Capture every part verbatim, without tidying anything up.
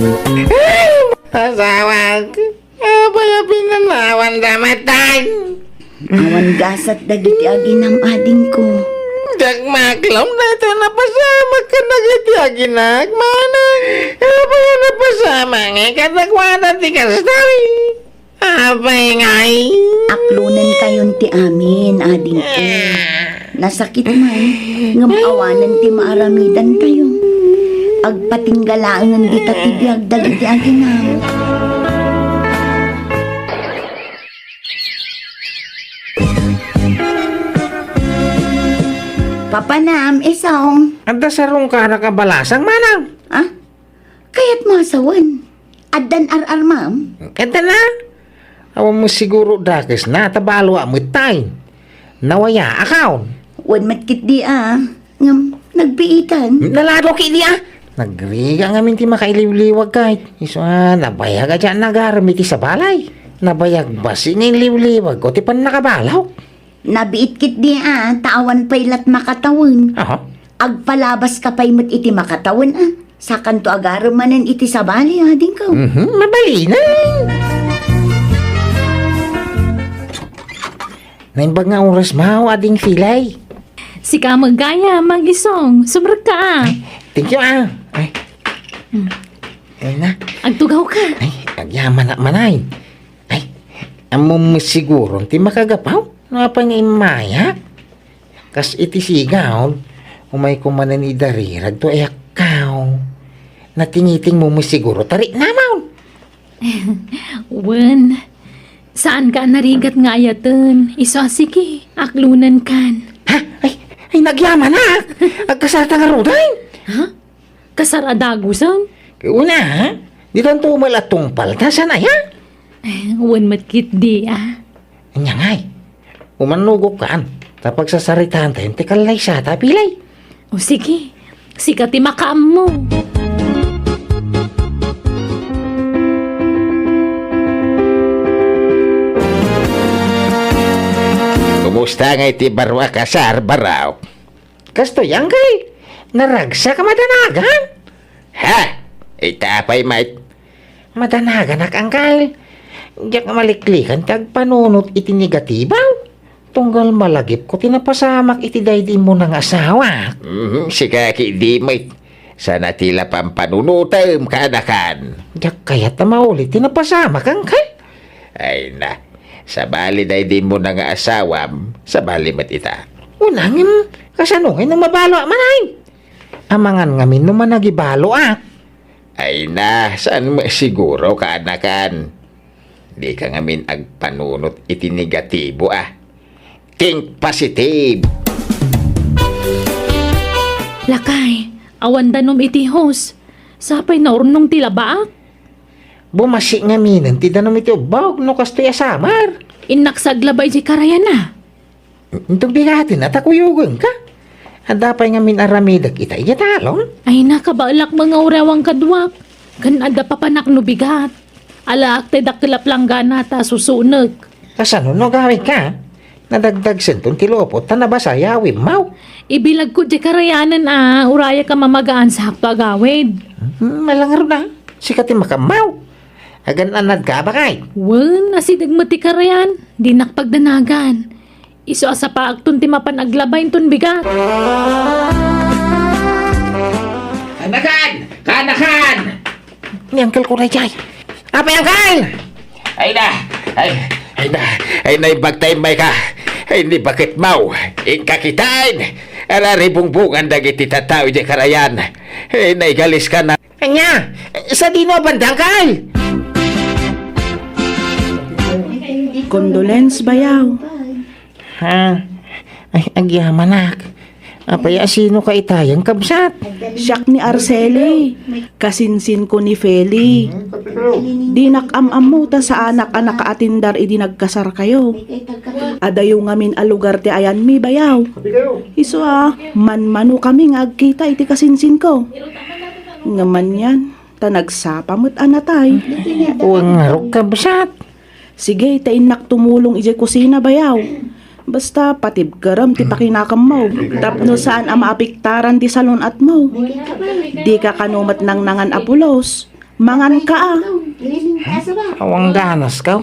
Ay, asawak. Apay a pinanawan da matay? Awan gasat dagiti aginam, adingko. Diak maklom dayta napasamak kadagiti aginak, manang. Apay a napasamak nga kadakuada ti kasta? Apay ngay? Aklonenkayon ti amin, adingko. Nasakit man, ngem awanen ti maaramidantayo. Agpatingga laengen dita ti biag dagiti aginam. Papanam, isong. Adda sarungkarak a balasang, manang? Ah? Kayatmo a sawen? Addan ar-armam? Adda na. Awan mo siguro dakes na, ta balo a met tay. Nawaya, akaw? Wen met ketdi a. Ngem, nagbiitan. Nalado ketdi a. Nagrigat ngamin ti makailiwliwag kay. Isu a, nabayag a diak nagarem iti sabali. Nabayag bassit nga iliwliwag ko ti pannakabalok. Nabiit ketdi a, ta awan pay lat makatawen. Aha. Agpalabaska pay met iti makatawen a. Sakanto agarem manen iti sabali, adingko. Mhm, mabalinen. Naimbag nga oras maw, ading Filay. Sika met gayam, Mang Isong. Sumrekka a. Ay, thank you a. Ay. Hmm. Ay na. Agtugawka. Ay, agyamanak manay. Ay, ammom met siguro ti makagapu? No apay nga immaya? Kas iti sigaw, umayko manen idarirag to ayakkaw. Natingitingmo met siguro, ta riknamon. Wen, saanka a narigat nga ayaten, isu a sige, aklonenkan. Ha? Ay, ay, nagyamanak! Agkasarta ngaruden? Ha? Kasar a dagusen? Una, ha? Ditanto met la tungpal, ta saan aya? Eh, wen met ketdi a. Ania ngay? Umannugokkan, ta pagsasaritaantayon ti kallaysata, Pilay. O sige, sika ti makaammo. Kumusta ngay ti baro a kasar, Baraw? Kastoy, Angkel. Naragsak a madanagan. Ha? Ita pay met. Madanaganak, Angkel. Diak maliklikan ti agpanunot iti negatibo. Tunggal malagipko ti napasamak iti daydi immuna nga asawa. Mhm, sika ketdi met. Saan a ti la pampanunotem, kaanakan. Diak kayat a maulit ti napasamak, Angkel. Ay na, sabali daydi immuna nga asawam, sabali met ita. Una ngem, kasano ngay no mabaloak manen? Amangan ngamin no managibaloak. Ay na, saan met siguro, kaanakan? Dika ngamin agpanunot iti negatibo a. Think positive! Lakay, awan danum iti hose. Sapay naurnong ti labaak. Bumassit ngaminen ti danum iti ubbog no kastoy a summer. Innak sa aglaba idiay karayan a. Inton bigaten a ta kuyogenka. Adda pay ngamin aramidek ita idiay talon. Ay, nakabaelak met nga uray awan kaduak. Ken adda papanak no bigat. Alaak ti dakkel a planggana ta susunek. Kasano no agawidka? Nadagdagsenton ti lupot ta nabasa yawimmaw. Ibilagko diay karayanen a, urayak a mamagaan sakto agawid. Hmm, malangarod a. Sika ti makammaw. Agan-anadka a bakay? Wen, asideg met ti karayan. Dinak pagdanagan. Isu a sapaakton ti mapan aglaba inton bigat. Kaanakan! Kaanakan! Ni Uncle ko daydiay. Apay, Uncle! Ay na! Ay, ay na! Ay na, imbag ta immayka! Ay ni baketmaw! Inka kitaen! Araribungbungan dagiti tattao idiay karayan! Ay, naigaliska na! Ania? Sadino a banda, Uncle? Condolence, bayaw. Ha? Ay, agyamanak. Apay a sinoka itayen, kabsat? Siak ni Arceli. Kasinsinko ni Feli. Dinak am-ammo ta saanak a nakaatindar idi nagkasarkayo. Adayo ngamin a lugar ti ayanmi, bayaw. Isu a, manmanokami nga agkita iti kasinsinko. Ngem anian, ta nagsapa met a natay. Wen ngarud, kabsat. Sige, ta innak tumulong idiay kusina, bayaw. Basta, patibkerem ti pakinakemmo. Tapno saan a maapektaran ti salun-atmo. Dika kano met nangnangan a pulos. Mangan ka, a. Awan ganas ka.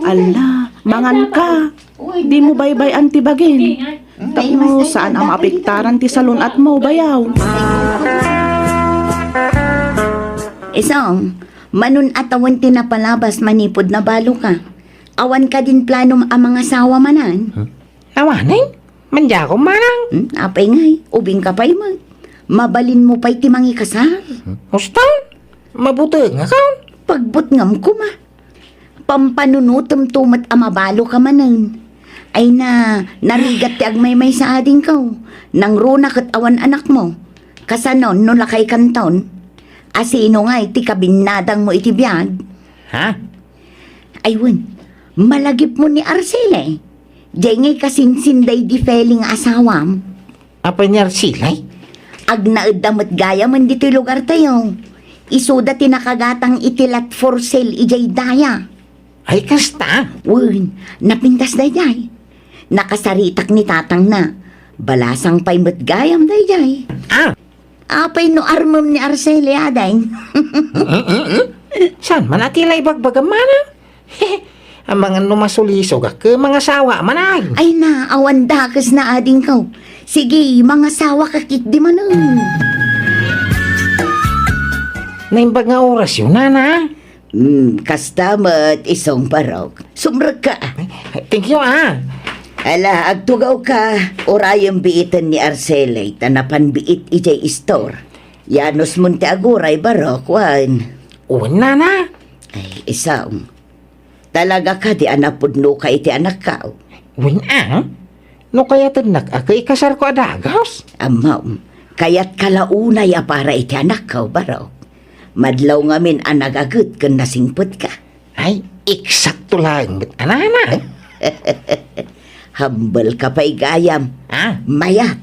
Ala, mangan ka. Di mo baybay-an ti bagin. Tapno saan a maapektaran ti salun-atmo, bayaw. Isong, manun-at awan ti napalabas manipud nabalo ka. Awan kadin planom a mangasawa manen? Awanen? Mandiakon, manang. Hmm, apay ngay, ubing ka pay met. Mabalin mo pay ti mangikasar. Husto? Mabutengakon? Pagbutngam koma. Pampanunotem to met a mabalo ka manen. Ay na, narigat ti agmaymaysa adingko. Nangruna ket awan anakmo. Kasanon no lakay kanton? Asino ngay ti kabinnadangmo iti biag? Ha? Ay wen, malagipmo ni Arcele. Jay ngay kasinsin daydi Feli nga asawam. Apay ni Arcele? Agnaedda met gayamen ditoy lugartayo. Isuda ti nakagatang iti lot for sale idiay daya. Ay, kasta? Wen, napintas daydiay. Nakasaritak ni tatangna. Balasang pay met gayam daydiay. Ah, Apay no armem ni Arcele, ading? Saan man a ti la ibagbagam, manang? Amangan no masulisogak ket mangasawa, manang. Ay na, awan dakesna, adingko. Sige, mangasawa ka ketdi manen. Naimbag nga orasyo, nana. Hmm, kasta met, isong barok. Sumrekka. Thank you, ah. Ala, agtugawka, urayem biiten ni Arcele, ta napan biit idiay istor. Yanusmon ti aguray, barok, wen. Wen, nana. Ay, isong. Talaga kadi a napudnoka iti anakko? Wen, ah. No kayatennak a ket ikasarko a dagus? Ammom, kayatka la unay a para iti anakko, barok. Madlaw ngamin a nagaget ken nasingpetka. Ay, eksakto laeng met a nana. Hambelka pay gayam. Ah? Mayat.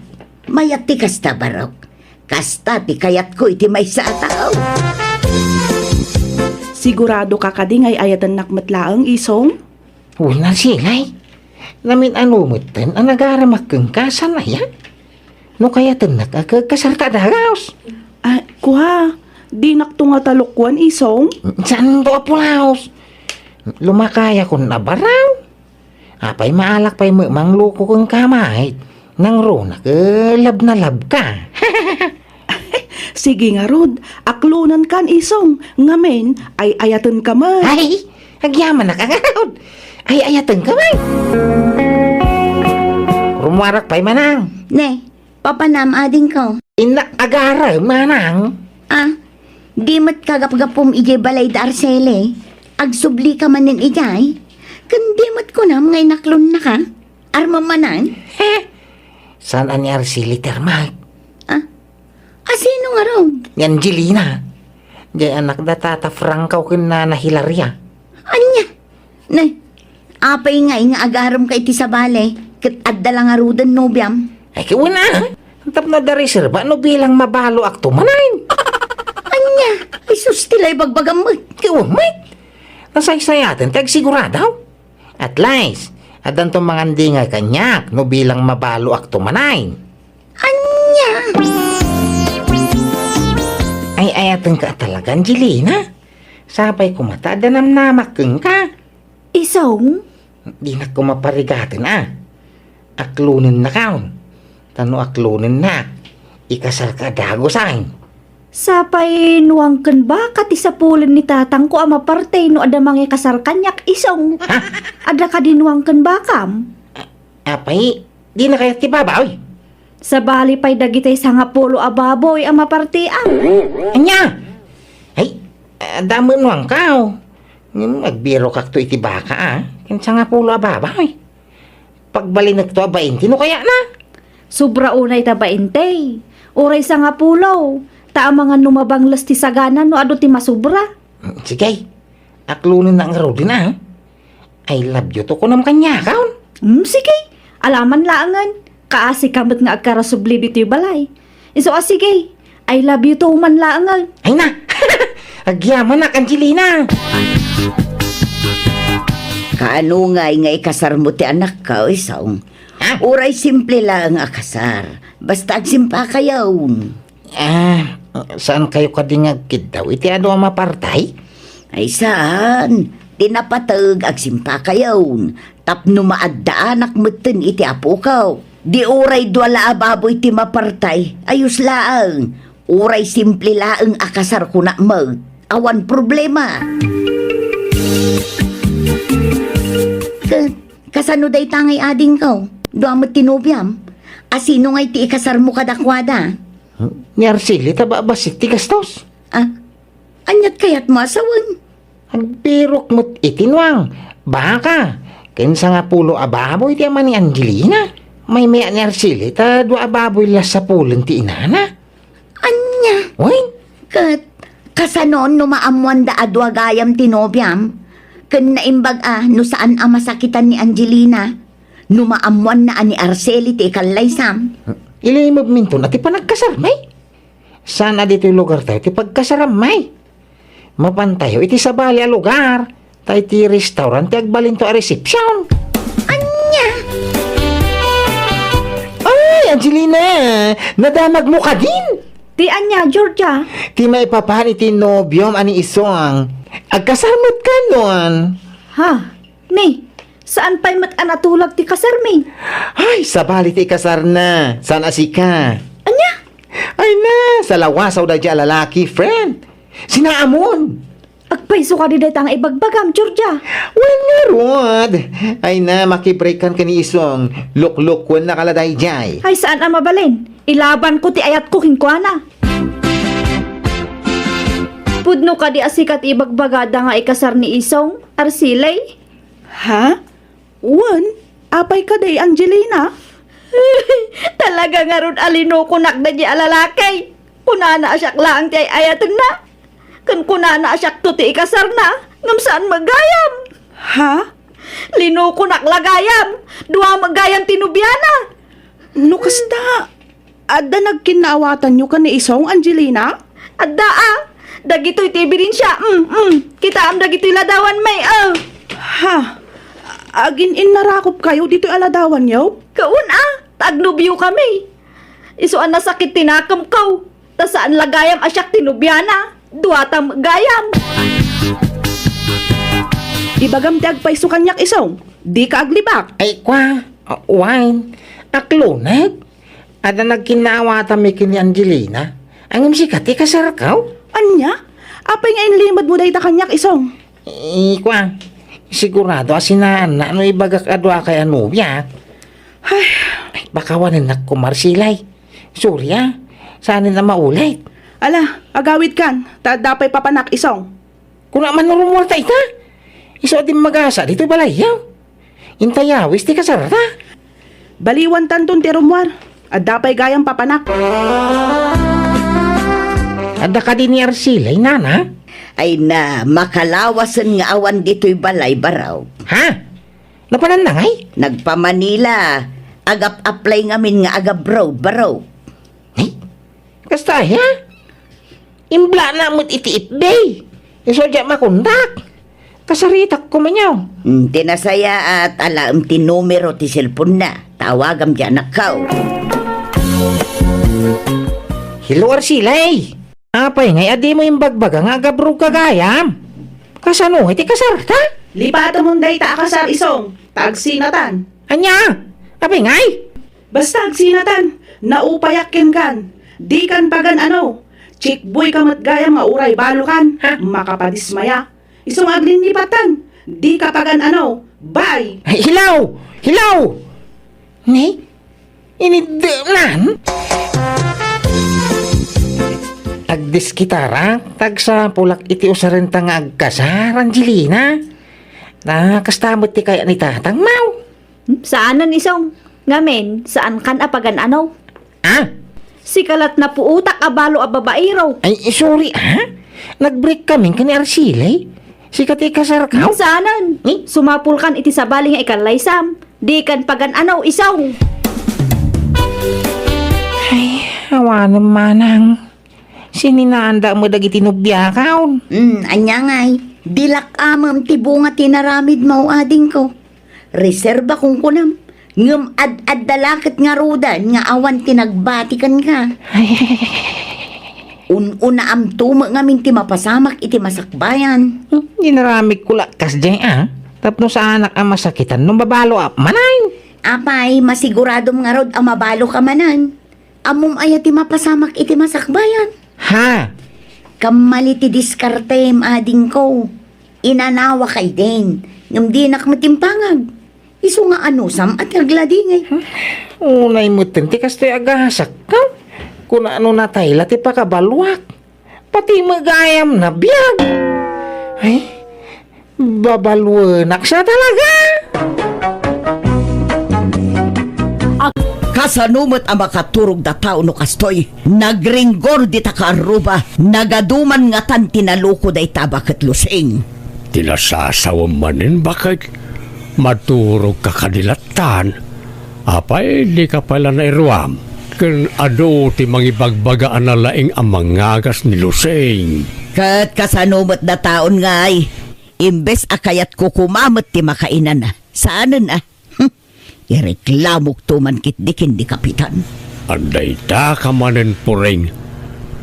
Mayat ti kasta, barok. Kasta ti kayatko iti maysa a tao. Siguradoka kadi nga ay-ayatennak met laeng, isong? Wen, Arcele. Namin-ano metten a nagaremak kenka, saan aya? No kayatennak a ket kasarka a dagus. Ah, kua, dinakto nga talukwan, isong? Saanto a pulaos? Lumakayakon a baraw. Apay, maalak pay met mangluko kenka, mayat. Nangruna ket love na love ka. Sige ngarud, aklonenkan, isong, ngamin, ay-ayatenka met. Ay, agyamanak ngarud. Ay-ayatenka met. Rummuarak pay, manang. Ne, papanam, adingko. Innak agarem, manang. Ah, di met kagapgapum idiay balay da Arcele. Agsublika manen idiay. Ken di met kunam nga inaklonnaka. Armem manen? He? Saan a ni Arcele ti armak? Ah? Asino ngarud? Ni Angelina. Jay anak da Tata Franco ken Nana Hilaria. Ania? Nay, apay ngay nga agaremka iti sabali, ket adda la ngaruden nobiam? Ay, ket wen a. Tapno adda reserba no bilang mabaloakto manen. Ania? Ay sus, ti la ibagbagam met. Ket wen met. Nasaysayaten ti agsigurado. At least, addanto mangandingay kaniak no bilang mabaloakto manen. Ania? Ay-ayatenka a talaga, Angelina. Sapay koma ta adda namnamak kenka. Isong? Dinak koma parigaten a. Aklonennakon. Ta no aklonennak, ikasarka a dagus, ay. Sapay nuangken baka ti sapulen ni tatangko a maparte no adda mangikasar kaniak, isong. Ha? Adda kadi nuangken bakam? A-, apay, dina kayat ti babaw? Sabali pay dagiti sangapulo a baboy a mapartian. Ania? Ay, adda met nuangkaw. Ngem agbirokakto iti baka, a, ken sangapulo a baboy. Pagbalinekto a bainte no kayatna. Sobra unay ta bainte. Uray sangapulo. Ta amangan no mabangles ti sagana no adu ti masobra. Mm, sige. Aklonennak ngaruden, a. I love you to kunam kaniakon. Mm, sige. Alaman laengen. Kaasika met nga agkarasubli ditoy balay. Isu a sige. I love you too man laengen. Ay na! Agyamanak, Angelina! Kaano ngay nga ikasarmo ti anakko, isong? Ha? Uray simple laeng a kasar. Basta agsimpakayon. Ah, Ah, saan kayo kadi nga agkiddaw iti adu a mapartay? Ay, saan. Ti napateg, agsimpakayon. Tapno maaddaanak metten iti apuko. Di uray dua la a baboy ti mapartay, ayos laeng. Uray simple laeng a kasar, kunak met, awan problema. Ket, kasano dayta ngay adingko? Dua met ti nobiam? A sino ngay ti ikasarmo kadakuada? Ni Arceli ta ba-, bassit ti gastos. Ah, aniat kayatmo a sawen? Agbirok met iti nuang, baka, ken sangapulo a baboy ti ama ni Angelina. Maymayat ni Arceli ta dua a baboy la sapulen ti inana. Ania? Wen? Ket, kasano no maammoanda a dua gayam ti nobiam? Ken naimbag a no saan a masakitan ni Angelina? No maammoanna a ni Arceli ti ikallaysam? Ilimebminton a ti panagkasarmi? Saan a ditoy lugartayo ti pagkasarammi? Mapantayo iti sabali a lugar, ta iti restaurant ti agbalinto a resepsiyon. Ania? Ay, Angelina! Nadamagmo kadin? Ti ania, Georgia? Ti maipapan iti nobiom a ni Isong. Agkasar met kanon. Ha? Ni, saan pay met a natulag ti kasarmi? Ay, sabali ti ikasarna. Saan a sika? Ania? Ay na, salawasaw daydiay a lalaki, friend. Sinaamon. Agpayso kadi dayta nga ibagbagam, Georgia. Wen ngarud. Ay na, makibreakan ken ni Isong. Luklukuennaka la daydiay. Ay, saan a mabalin. Ilabanko ti ayatko kenkuana. Pudno kadi a sika ti ibagbagada nga ikasar ni Isong, Arceli? Ha? Wen, apay kadi, Angelina? Talaga ngarud a linukonak daydiay a lalaki. Kunana a siak laeng ti ay-ayatenna. Ken kunana a siakto ti ikasarna, ngem saan met gayam. Ha? Linukonak la gayam. Dua met gayam ti nobiana. No kasta, adda nagkinnaawatanyo ken ni Isong, Angelina? Adda a. Dagitoy ti ebidensia. Mm, mm. Kitaem dagitoy ladawanmi, a. Ha? Agin-innarakopkayo ditoy a ladawanyo? Kaun a, ta agnobiokami. Isu a nasakit ti nakemko. Ta saan la gayam a siak ti nobiana. Duata met gayam. Ibagam ti agpayso kaniak, Isong. Dika aglibak. Ay, kua, uh, wine. Akloneg. Adda nagkinnaawatanmi ken ni Angelina. Ngem sika ti kasarko? Ania? Apay nga inlimedmo dayta kaniak, Isong? Eh, kua, sigurado a sinaanna no ibagak a duakay a nobia. Ay. Ay, pakawanennak koma, Arceli. Sorry, a. Saanen a maulit. Ala, agawidkan, ta adda pay papanak, Isong. Kuna man no rummuarta ita? Isu a dimmagasa ditoy balayyo. Intayawis ti kasarta. Baliwantanton ti rummuar. Adda pay gayam papanak. Adda kadi ni Arceli, nana? Ay na, makalawasen nga awan ditoy balay, baro. Ha? Napananna ngay? Nagpa-Manila. Agap-apply ngamin nga agabroad, baro. Ni? Kasta aya? Imblana met iti F B. Isu diak makontak. Kasaritak koma niya. Hmm, ti nasayaat, alaem ti numero ti cellphone-na. Tawagam diay anakko. Hello, Arceli. Apay ngay a dimo imbagbaga nga agabroad ka gayam? Kasano ngay ti kasarta? Lipatemon dayta a kasar, Isong, ta agsinatan. Ania? Apay ngay? Basta agsinatan, naupayak kenkan. Dikan pagan-ano. Chickboy ka met gayam nga uray balokan. Ha? Makapadismaya. Isu nga aglilipatan. Dika pagan-ano. Bye! Ay, hello! Hello! Ni? Iniddenan? Agdiskitarak, ta agsapulak iti usarenta nga agkasar, Angelina. Na, kasta met ti kayat ni tatang, maw? Hmm, saanen, Isong. Ngamin, saankan a pagan-ano? Ah? Sika la't napuotak a balo a babaero. Ay, sorry, ha? Nag-break kami ken ni Arceli. Sika ti kasarko? Hmm, saanen? Eh? Sumapulkan iti sabali nga ikallaysam. Dikan pagan-ano, Isong. Ay, awanen manang. Sininaanda met dagiti nobiakon. Hmm, ania ngay? Dilak-amem ti bunga ti naramidmo, adingko. Reserba kunkunam, ngem ad-adda la ket ngaruden nga awan ti nagbati kenka. Ay, Un-unaamto met ngamin ti mapasamak iti masakbayan. Hmm, inaramidko la kasdiay a, tapno saanak a masakitan no mabaloak manen. Apay, masiguradom ngarud a mabaloka manen. Ammom aya ti mapasamak iti masakbayan? Ha? Kammali ti diskartem, adingko. Inanawak ay din, ngem dinak met impangag. Isu nga anusam a ti agladingit. Unay metten ti kastoy a gasak, ha? Kuna no natay la ti pakabaloak. Pati met gayam nabiag. Ay, babaluenak sa talaga. Kasano met a makaturog da tao no kastoy? Nagringgor dita kaarruba, nagaduman ngatan ti naluko dayta a baket, Lusing. Ti nasasawem manen, baket, maturogka kadi lattan. Apay, dika pay la nairuam ken adu ti mangibagbaga a nalaing a mangagas ni Lusing? Ket kasano met dataon ngay? Imbes a kayatko koma met ti makainana. Saanen a? Hmm. Ireklamokto man ketdi ken ni Kapitan. Adda ita ka manen, Puring.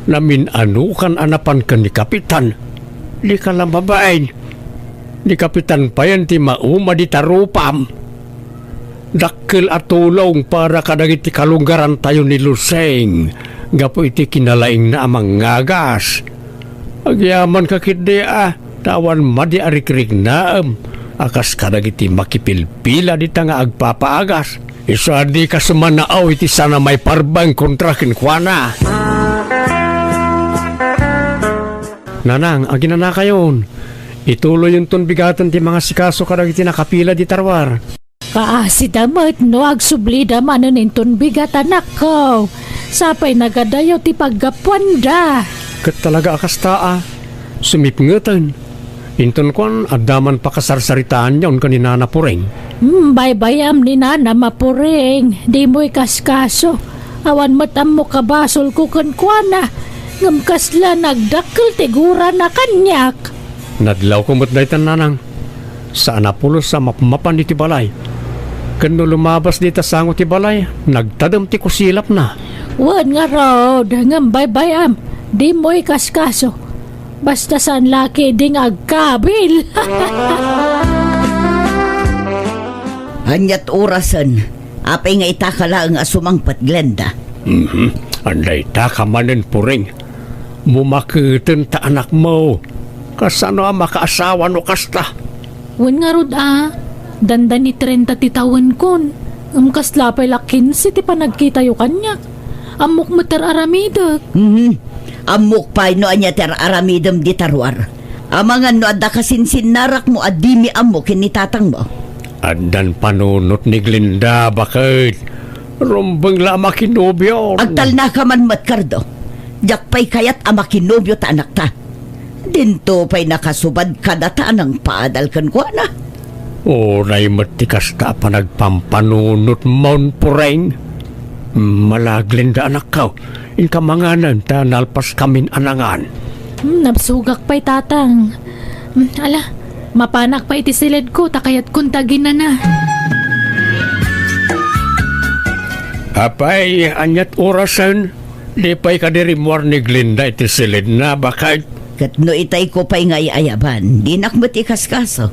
Namin-anokan a napan ken ni Kapitan. Dika la mabain. Ni Kapitan payen ti mauma dita rupam. Dakkel a tulong para kadagiti kalunggarantayo ni Lusing gapu iti kinalaingna a mangagas. Agyamanka ketdi a, ta awan madi a rikriknaem a kas kadagiti makipilpila dita nga agpapaagas. Isu a dika sumanao iti sana maiparbeng kontra kenkuana. Nanang, aginanakayon. Ituloyonton bigaten ti mangasikaso kadagiti nakapila dita ruar. Kaasida met no agsublida manen inton bigat, anakko. Sapay nagadayo ti paggapuanda. Ket talaga a kasta a, sumipngeten. Inton kuan, adda man pakasarsaritaanyon ken ni Nana Puring. Hmm, baybay-am ni Nana a Puring, dimo ikaskaso. Awan met ammok a basolko kenkuana, ngem kasla nagdakkel ti gurana kaniak. Nadlawko met daytan, Nanang. Saan a pulos a mapmapan iti balay. Ken no lumabas dita sango ti balay, nagtadem ti kusilapna. Wen ngarud, ngem baybay-am, dimo ikaskaso. Basta saan la ketdi nga agkabil. Aniat orasen? Apay nga ita ka laeng a sumangpet, Glenda? Mhm. Adda ita ka manen, Puring. Bumaketen ta anakmo. Kasano a makaasawa no kasta? Wen ngarud a, dandani trenta ti tawenkon. Ngem kasla pay la kinse ti panagkitayo kaniak. Ammok met ti ar-aramidek. Mhm. Ammok pay no ania ti ar-aramidem dita ruar. Amangan no adda kasinsinnarakmo a dimi ammo ken ni tatangmo. Addan panunot ni Glenda, baket. Rumbeng la a makinobio. Agtalnaka man met, Cardo. Diak pay kayat a makinobio ta anakta. Dinto pay nakasubad kadata a nangpaadal kenkuana. Unay met ti kasta a panagpampanunotmon, Puring. Mala, Glenda, anakko. Inka manganen ta nalpaskamin a nangan. Hmm, nabsogak pay, Tatang. Hmm, ala, mapanak pay iti siledko ta kayatkon ti aginana. Apay, aniat orasen? Di pay kadi rimmuar ni Glenda iti siledna, baket? Ket no itayko pay nga ay-ayaban, dinak met ikaskaso.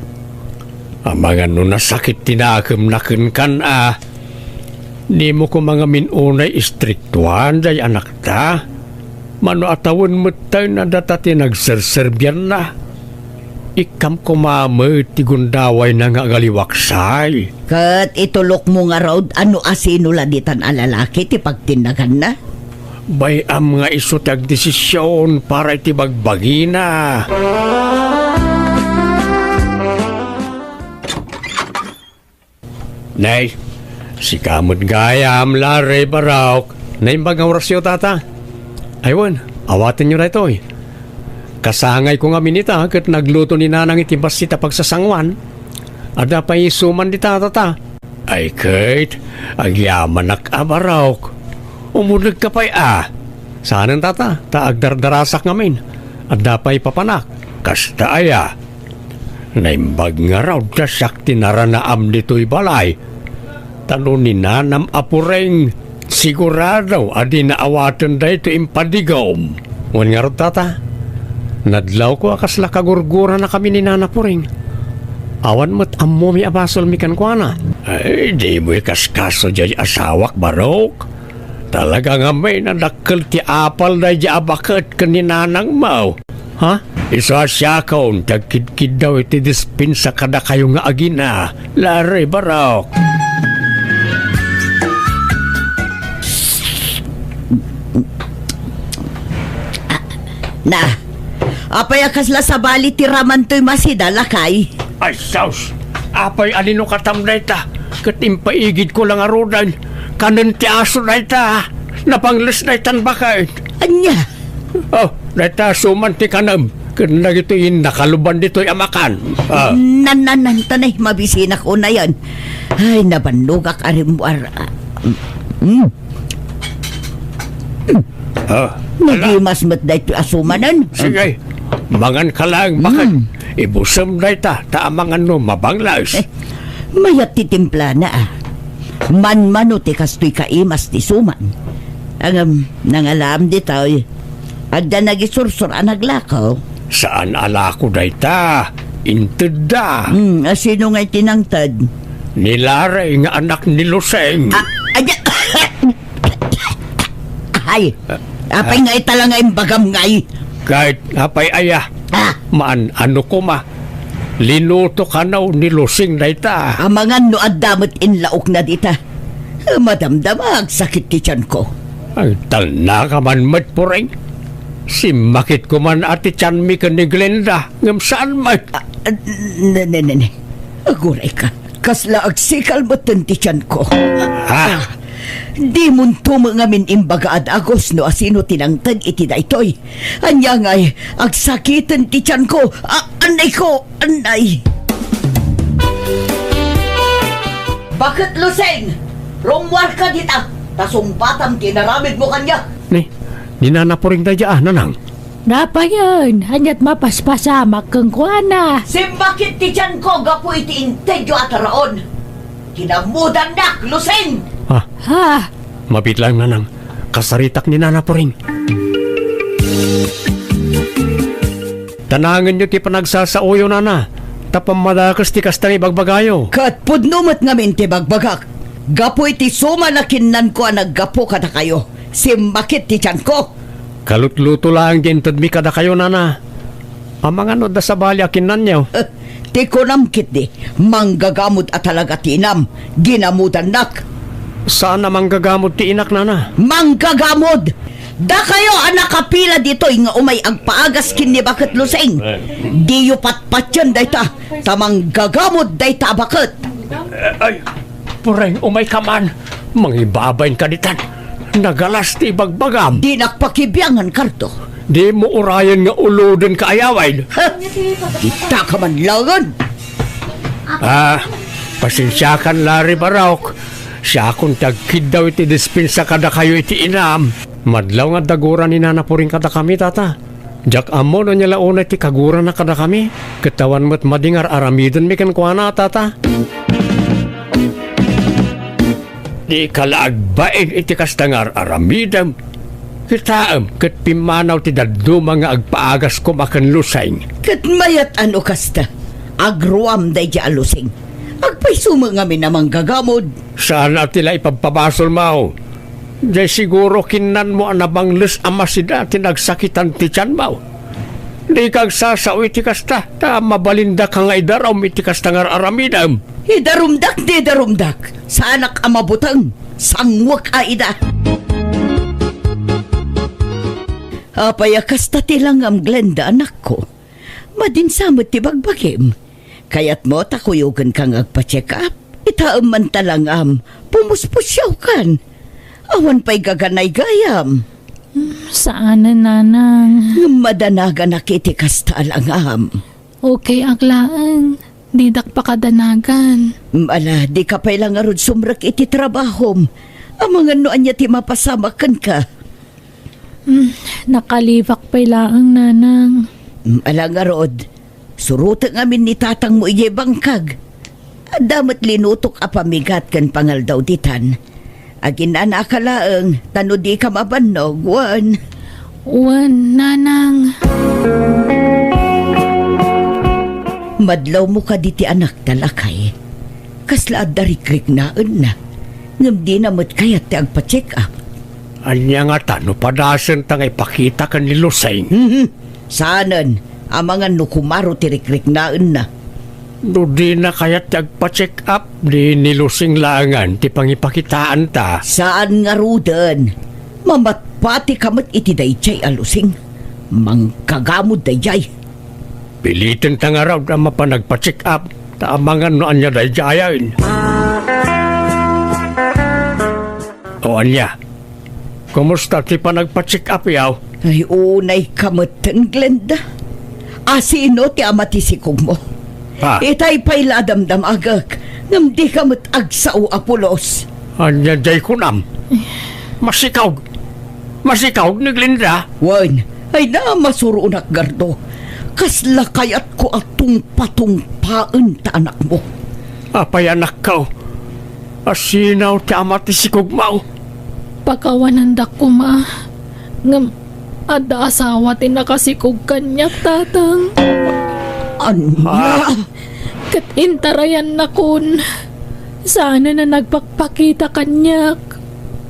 Amangan no nasakit ti nakemna kenkan a, dimo koma ngamin unay istriktuan day anakta? Mano a tawen metten a data ti nagserserbianna? Ikkam koma met ti gundawayna nga agaliwaksay. Ket itulokmo ngarud a no asino la ditan a lalaki ti pagtinnaganna? Bay-am nga isu ti agdesision para iti bagbagina. Nay, sika met gayam, Larry, Barok. Naimbag nga orasyo, tata. Ay wen, awatenyo daytoy. Kasangayko ngamin ita ket nagluto ni Nanang iti bassit a pagsasangoan. Adda pay isuman dita, tata. Ay ket, agyamanak a, Barok. Umunegka pay a. Saanen, tata, ta agdardarasak ngamin. Adda pay papanak. Kasta aya. Naimbag ngarud ta siak ti naranaam ditoy balay. Ta no ni Nanam a Puring, sigurado a dina awaten daytoy impadigom. Wen ngarud, tata, nadlawko a kasla kagurguranakami ni Nana Puring. Awan met ammomi a basolmi kenkuana. Ay, dimo ikaskaso diay asawak, Barok. Talaga ngamin a dakkel ti apal daydiay a baket ken ni nanangmo. Ha? Isu a siakon ti agkidkiddaw iti dispensa kadakayo nga agina, Larry Barok. Na, apay a kasla sabali ti raman toy masida, lakay? Ay, sus! Apay a linukatam dayta, ket impaigidko la ngaruden. Kanen ti aso dayta, napangles daytan baket. Ania? Oh, dayta suman ti kanem, ken dagitoy nakaluban ditoy a makan. Ah. Nan, nan, nan, tanay, mabisinak unayen. Ay, nabannogak a rimmuar. Mm. Ah, ala. Nagimas met daytoy a sumanen. Sige, mangan ka lang, baket. Mm. Ibusem dayta, ta amangan no mabanglaes. Eh, mayat ti timplana, ah. Manmano ti kastoy kaimas ti suman. Ngem, nangalaam ditoy. Adda nagisursor a naglako. Saan a lako dayta. Intedda. Hmm, a sino ngay ti nangted? Ni Larry nga anak ni Luseng. Ah, aya. Ay, apay nga ita la nga imbagam ngay? Ket apay aya? Ah. Maan, ano koma? Linuto kano ni Luseng dayta. Amangan no adda met inlaokna dita. Madamdama, agsakit ti tianko. Ay, talna ka man met, Puring. Simmakit ko man a ti tianmi ken ni Glenda, ngem saan met? Ah, ah, ne, ne, ne, ne. Aguray ka. Kasla agsikal metten ti tianko. Ah. Ah, dimonto met ngamin imbaga a dagus no asino ti nangted iti daytoy. Ania ngay, agsakiten ti tianko. Ah, annay ko, annay. Baket Luseng, rummuarka dita, ta sungbatam ti inaramidmo kaniak. Ni, ni Nana Puring daydiay, a, nanang. Napayen, aniat mapaspasamak kenkuana? Simmakit ti tianko gapu iti intedyo a taraon. Kinamudannak, Luseng! Ah. Ha? Mabiit laeng, nanang. Kasaritak ni Nana Puring. Tanangenyo ti panagsasaoyo, nana, ta pammadakes ti kasta nga ibagbagayo. Ket pudno met ngamin ti bagbagak. Gapu iti suman a kinnanko a naggapu kadakayo, simmakit ti tianko. Kalutluto laeng ti intedmi kadakayo, nana. Amangan no adda sabali a kinnanyo. Eh, ti kunam ketdi, manggagamod a talaga ti inam, ginamudannak. Saan a manggagamod ti inak, nana. Manggagamod! Dakayo a nakapila ditoy nga umay agpaagas ken ni Baket Luseng. Diyo patpatien dayta, ta manggagamod dayta a baket. Eh, ay, Puring, umay ka man. Mangibabain ka ditan. Nagalas ti ibagbagam. Dinak pakibiangan, Cardo. Dimo urayen nga uloden ka, ayawid. Ha? Kita ka man laengen. Ah, pasensiakan, Larry Barok. Siakon ti agkiddaw iti dispensa kadakayo iti inam. Madlaw nga adda gura ni Nana Puring kadakami, tata. Diak ammo no ania la unay ti kagurana kadakami, ket awan met madi nga ar-aramidenmi kenkuana, tata. Dika la agbain iti kasta nga ar-aramidem. Kitaem, ket pimmanaw ti dadduma nga agpaagas koma ken Luseng. Ket mayat a no kasta, agruam daydiay a Luseng. Agpayso met ngamin a manggagamod. Saan a ti la ipabpabasolmo. Diay siguro kinnanmo a nabangles a masida ti nagsakitan ti tianmo. Dika agsasao iti kasta, ta mabalindaka nga idarum iti kasta nga ar-aramidem. Idarumdak ti idarumdak. Saanak a mabuteng. Sanguek a ida. Apay a kasta ti langam, Glenda, anakko? Madinsa met ti bagbagim. Kayatmo ta kuyogenka nga agpa-check up? Itaem man ta langam, pumuspusiawkan. Awan pay gaganay gayam. Hmm, saanen, nanang. Ngem madanaganak iti kasta a langam. Okay ak laeng. Didak pakadanagan. Ala, dika pay la ngarud sumrek iti trabahom. Amangan no ania ti mapasamak kenka. Hmm, nakalibak pay laeng, nanang. Mm, ala ngarud, surotek ngamin ni tatangmo idiay bangkag. Adda met linutok a pamigat ken pangaldaw ditan. Aginanaka laeng, ta no dika mabannog, wen. Wen, nanang. Madlawmo kadi ti anakta, lakay? Kasla adda rikriknaenna, ngem dina met kayat ti agpa-check up. Ania ngata no padasenta nga ipakita ken ni Lusing? Mhm. Saanen, amangan no kumaro ti rikriknaenna. No dina kayat ti agpa-check up, di ni Lusing laengen ti pangipakitaanta. Saan ngaruden. Mamatpatika met iti daydiay a Lusing. Mangkagamod daydiay. Pilitenta ngarud a mapan agpa-check up, ta amangan no ania daydiayen. O ania? Kumusta ti panagpa-check up yaw? Ay, unayka metten, Glenda. Asino ti ama ti sikogmo? Ha? Itay pay la a damdamagek, ngem dika met agsao a pulos. Ania jay kunam? Masikaog. Masikaog ni Glenda? Wen, ay na, masuronak, Gardo. Kasla kayatko a tungpatungpaen ta anakmo. Apay, anakko? Asino ti ama ti sikogmo? Pakawanandak koma. Ngem adda asawa ti nakasikog kaniak, tatang. Ania? Ah. Ket intarayannakon. Saanen a nagpakpakita kaniak.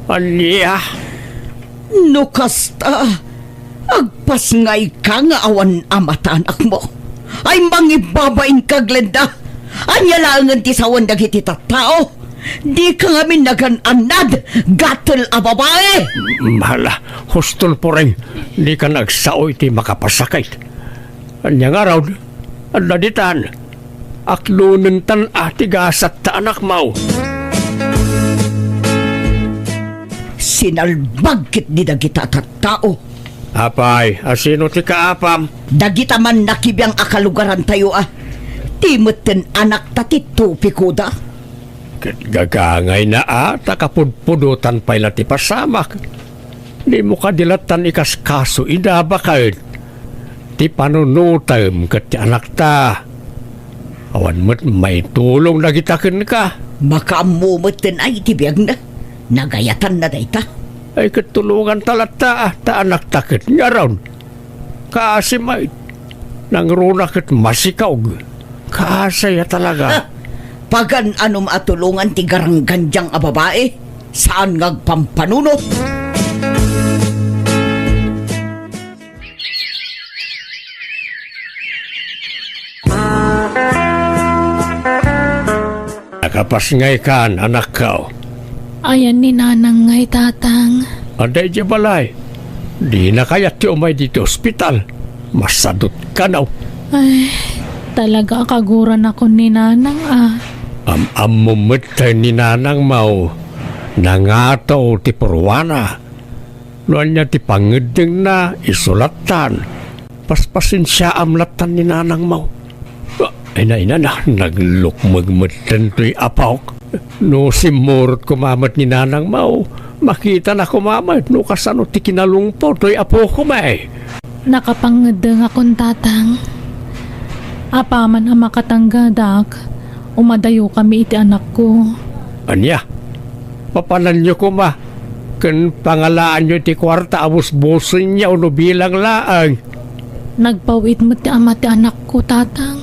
Ania? No kasta, agpasngayka nga awan ama ta anakmo. Ay, mangibabainka, Glenda! Ania laengen ti sawen dagiti tattao? Dika ngamin nagan-annad, gatel a babai! Hala, huston, Puring, dika agsao iti makapasakit. Ania ngarud? Adda ditan. Aklonentan a ti gasat ta anakmo. Sinalbag ketdi dagita a tattao. Apay, asino ti kaapam? Dagita mannakibiang a kalugarantayo a. Ti metten anakta ti topikoda. Ket gagangayna a ta kapudpudotan pay la ti pasamak. Dimo kadi lattan ikaskaso ida baket ti panunotem ket ti anakta. Awan met maitulong dagita kenka. Makaammo metten ay ti biagna. Nagayatanna dayta. Ay, ket tulonganta latta, ta anakta ket ngarud. Kaasi met. Nangruna ket masikaog. Kaasi a talaga. Ha! Pagan-anom a tulongan ti garanggandiang a babai, saan nga agpampanunot. Nakapasngaykan, anakko? Ayan ni Nanang ngay, Tatang. Adda idiay balay. Dina kayat ti umay ditoy ospital. Masadut kano. Ay, talaga a kaguranakon ni Nanang a. Am-ammo met tay ni Nanangmo. Nangato ti purwana. No ania ti pangeddengna, isu lattan. Paspasensiaam lattan ni Nanangmo. Ay, nainana, naglukmeg metten toy apok. No simmurot koma met ni Nanangmo, makitana koma met no kasano ti kinalungpo toy apokoma. Nakapangeddengakon, Tatang. Apaman a makatanggadak, umadayokami iti anakko. Ania? Papananyo koma ken pangalaanyo iti kuarta a busbusenyo no bilang laeng. Nagpaw-it met ti ama ti anakko, Tatang.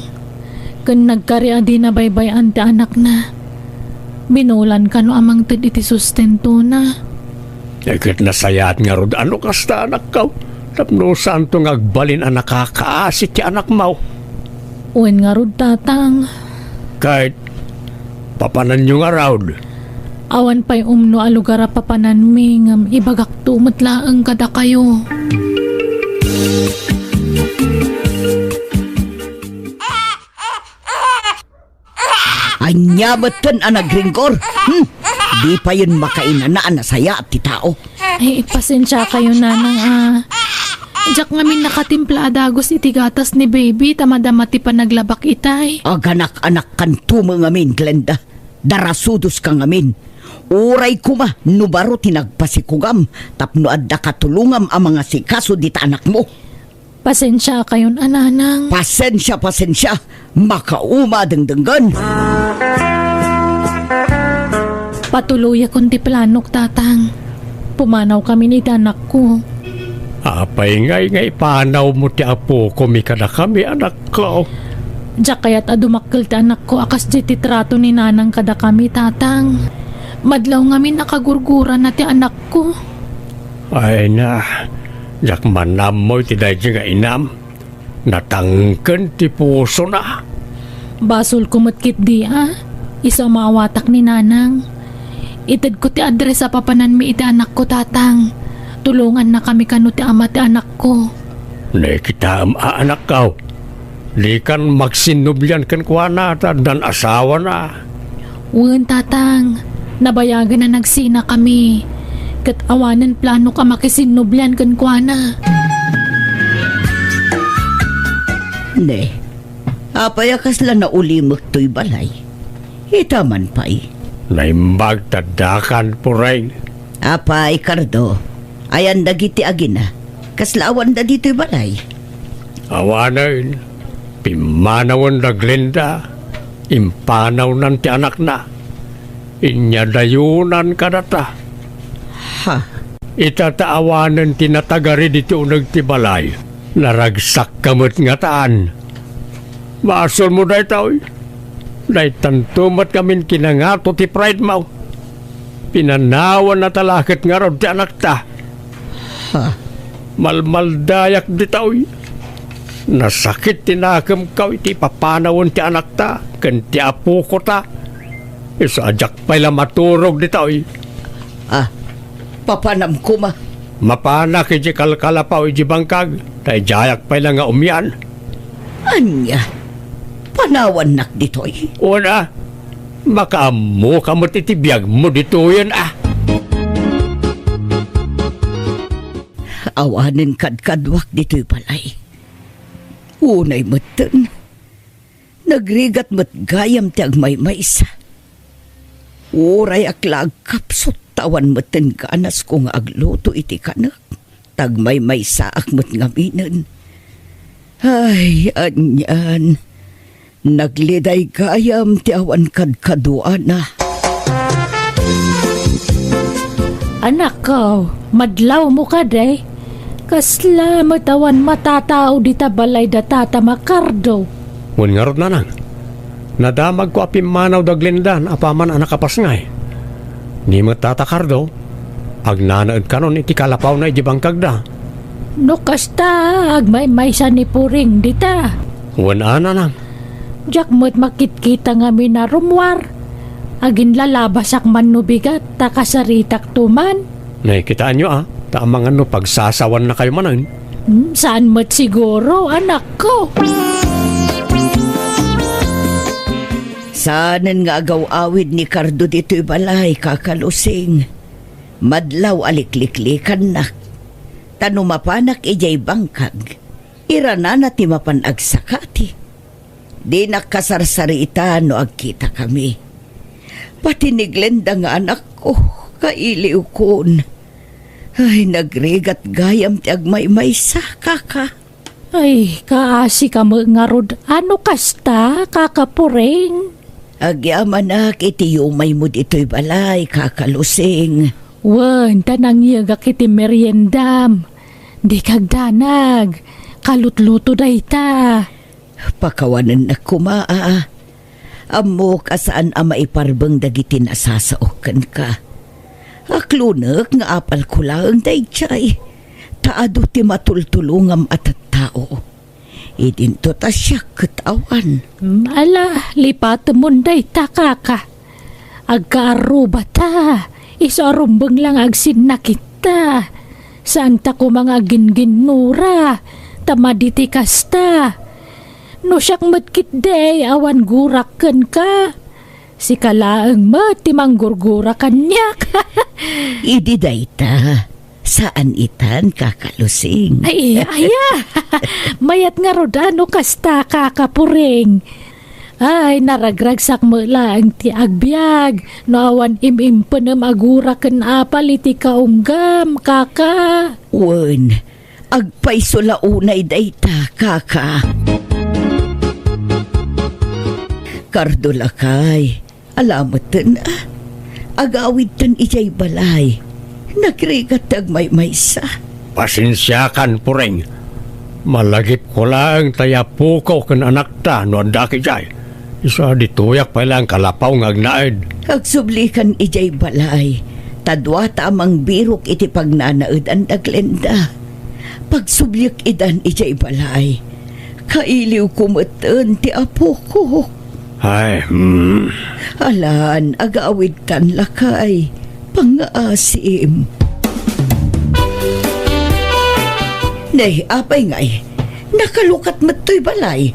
Ken nagkari a dina baybay-an ti anakna. Binulan kano a mangted iti sustentona. Ay, ket nasayaat ngarud a no kasta, anakko, tapno saanto nga agbalin a nakakaasi ti anakmo. Wen ngarud, Tatang. Ket papananyo ngarud? Awan pay umno a lugar a papananmi, ngem ibagakto met laeng kadakayo. Ania metten a nagringgor? Hmm? Di payen makainana a nasayaat ti tao. Ay, pasensiakayo, Nanang, a. Diak ngamin nakatimpla a dagus iti gatas ni baby ta madama ti panaglabak itay. Aganak-anakkanto met ngamin, Glenda. Darasudoska ngamin. Uray koma no baro ti nagpasikugam tapno adda katulongam a mangasikaso dita anakmo. Pasensiakayon a, Nanang. Pasensia, pasensia. Makauma a dengdenggen. Patuloyakon ti planok, Tatang. Pumanawkamin iti anakko. Apay ngay nga ipanawmo ti apokomi kadakami, anakko? Diak kayat a dumakkel ti anakko a kasdi ti trato ni nanang kadakami, tatang. Madlaw ngamin a kagurgurana ti anakko. Ay na, diak man ammo iti daydi nga inam. Natangken ti pusona. Basolko met ketdi a, isu a maawatak ni nanang. Itedko ti address a papananmi iti anakko, tatang. Tulongannakami kano ti ama ti anakko. Nakitaem a, anakko. Dikan magsinnublian kenkuana ta addan asawana. Wen, tatang. Nabayagen a nagsinakami. Ket awanen planok a makisinnublian kenkuana. Ne, apay a kasla naulimek toy balay? Ita man pay. Naimbag ta addakan, Pureng. Apay, Cardo? Ayan dagiti agina. Kasla awanda ditoy balay? Awanen, pimmanawen da Glenda, impanawnan ti anakna. Inyadayonan kadata. Ha? Ita ta awanen ti natagari ditoy uneg ti balay. Naragsakka met ngatan. Basolmo daytoy. Daytanto met ngamin kinangato ti pride mo. Pinanawanna ta la ket ngarud ti anakta. Ha? Malmaldayak ditoy. Nasakit ti nakemko iti papanawen ti anakta ken ti apokota. Isu a diak pay la maturog ditoy. Ah, papanam koma. Mapanak iti kalkalapaw iti bangkag, ta idiayak pay la nga umian. Ania? Panawannak ditoy? Una, makaammoka met iti biagmo ditoyen, a. Awanen kadkaduak ditoy balay. Unay metten, nagrigat met gayam ti agmaymaysa. Urayak la agkapsut ta awan metten ganasko nga agluto iti kanek. Ta agmaymaysaak met ngaminen. Ay, anian. Nagliday gayam ti awan kadkaduana. Anakko, madlawmo kadi? Kasla met awan matatao dita balay da Tata Makardo? Wen ngarud, nanang. Nadamagko a pimmanaw da Glenda apaman a nakapasngay. Ni met Tata Cardo, agnanaed kanon iti kalapawna iti bangkagda. No kasta, agmaymaysa ni Puring dita. Wen a, nanang. Diak met makitkita ngamin a rummuar. Aginlalabasak man no bigat, ta kasaritakto man. Nakitaenyo a, ta amangan no pagsasawannakayo manen. Hmm, saan met siguro, anakko. Saanen nga agaw-awid ni Cardo ditoy balay, Kaka Lusing. Madlaw a likliklikannak. Ta no mapanak idiay bangkag, iranana ti mapan agsakati. Dinak kasarsarita no agkitakami. Pati ni Glenda nga anakko, kailiwkon. Ay, nagrigat gayam ti agmaymaysa, kaka. Ay, kaasi ka met ngarud a no kasta, Kaka Puring. Agyamanak iti yumaymo ditoy balay, Kaka Lusing. Wen, ta nangyegak iti meriendam. Dika agdanag. Kalutluto dayta. Pakawanennak koma, a. Ammok a saan a maiparbeng dagiti nasasaok kenka. Aklonek nga apalko laeng daydiay, ta adu ti matultulongam a tattao. Idinto ta siak ket awan. Mm, ala, lipatemon dayta, kaka. Agkaarrubata, isu a rumbeng la nga agsinnakitta. Saanta koma nga agingginnura, ta madi ti kasta. No siak met ketdi, awan gurak kenka. Sika laeng met ti manggurgura kaniak. Idi dayta, saan itan, Kaka Lusing. Ay, aya. Mayat ngarud a no kasta, Kaka Puring. Ay, naragragsak met laeng ti agbiag no awan im-impenem a gura ken apal iti kaunggam, kaka. Wen, agpayso la unay dayta, kaka. Cardo, lakay, ala metten a. Agawidtan idiay balay. Nagrigat ti agmaymaysa. Pasensiakan, Puring. Malagipko laeng ta ni apoko ken anakta no adda idiay. Isu a ditoyak pay laeng kalapaw nga agnaed. Agsublikan idiay balay, ta duata a mangbirok iti pagnanaedan da Glenda. Pagsubliek idan idiay balay. Kailiwko metten ti apoko. Ay, hmm. Alan, agawidtan lakay. Pangngaasim. Ne, apay ngay, nakalukat met toy balay.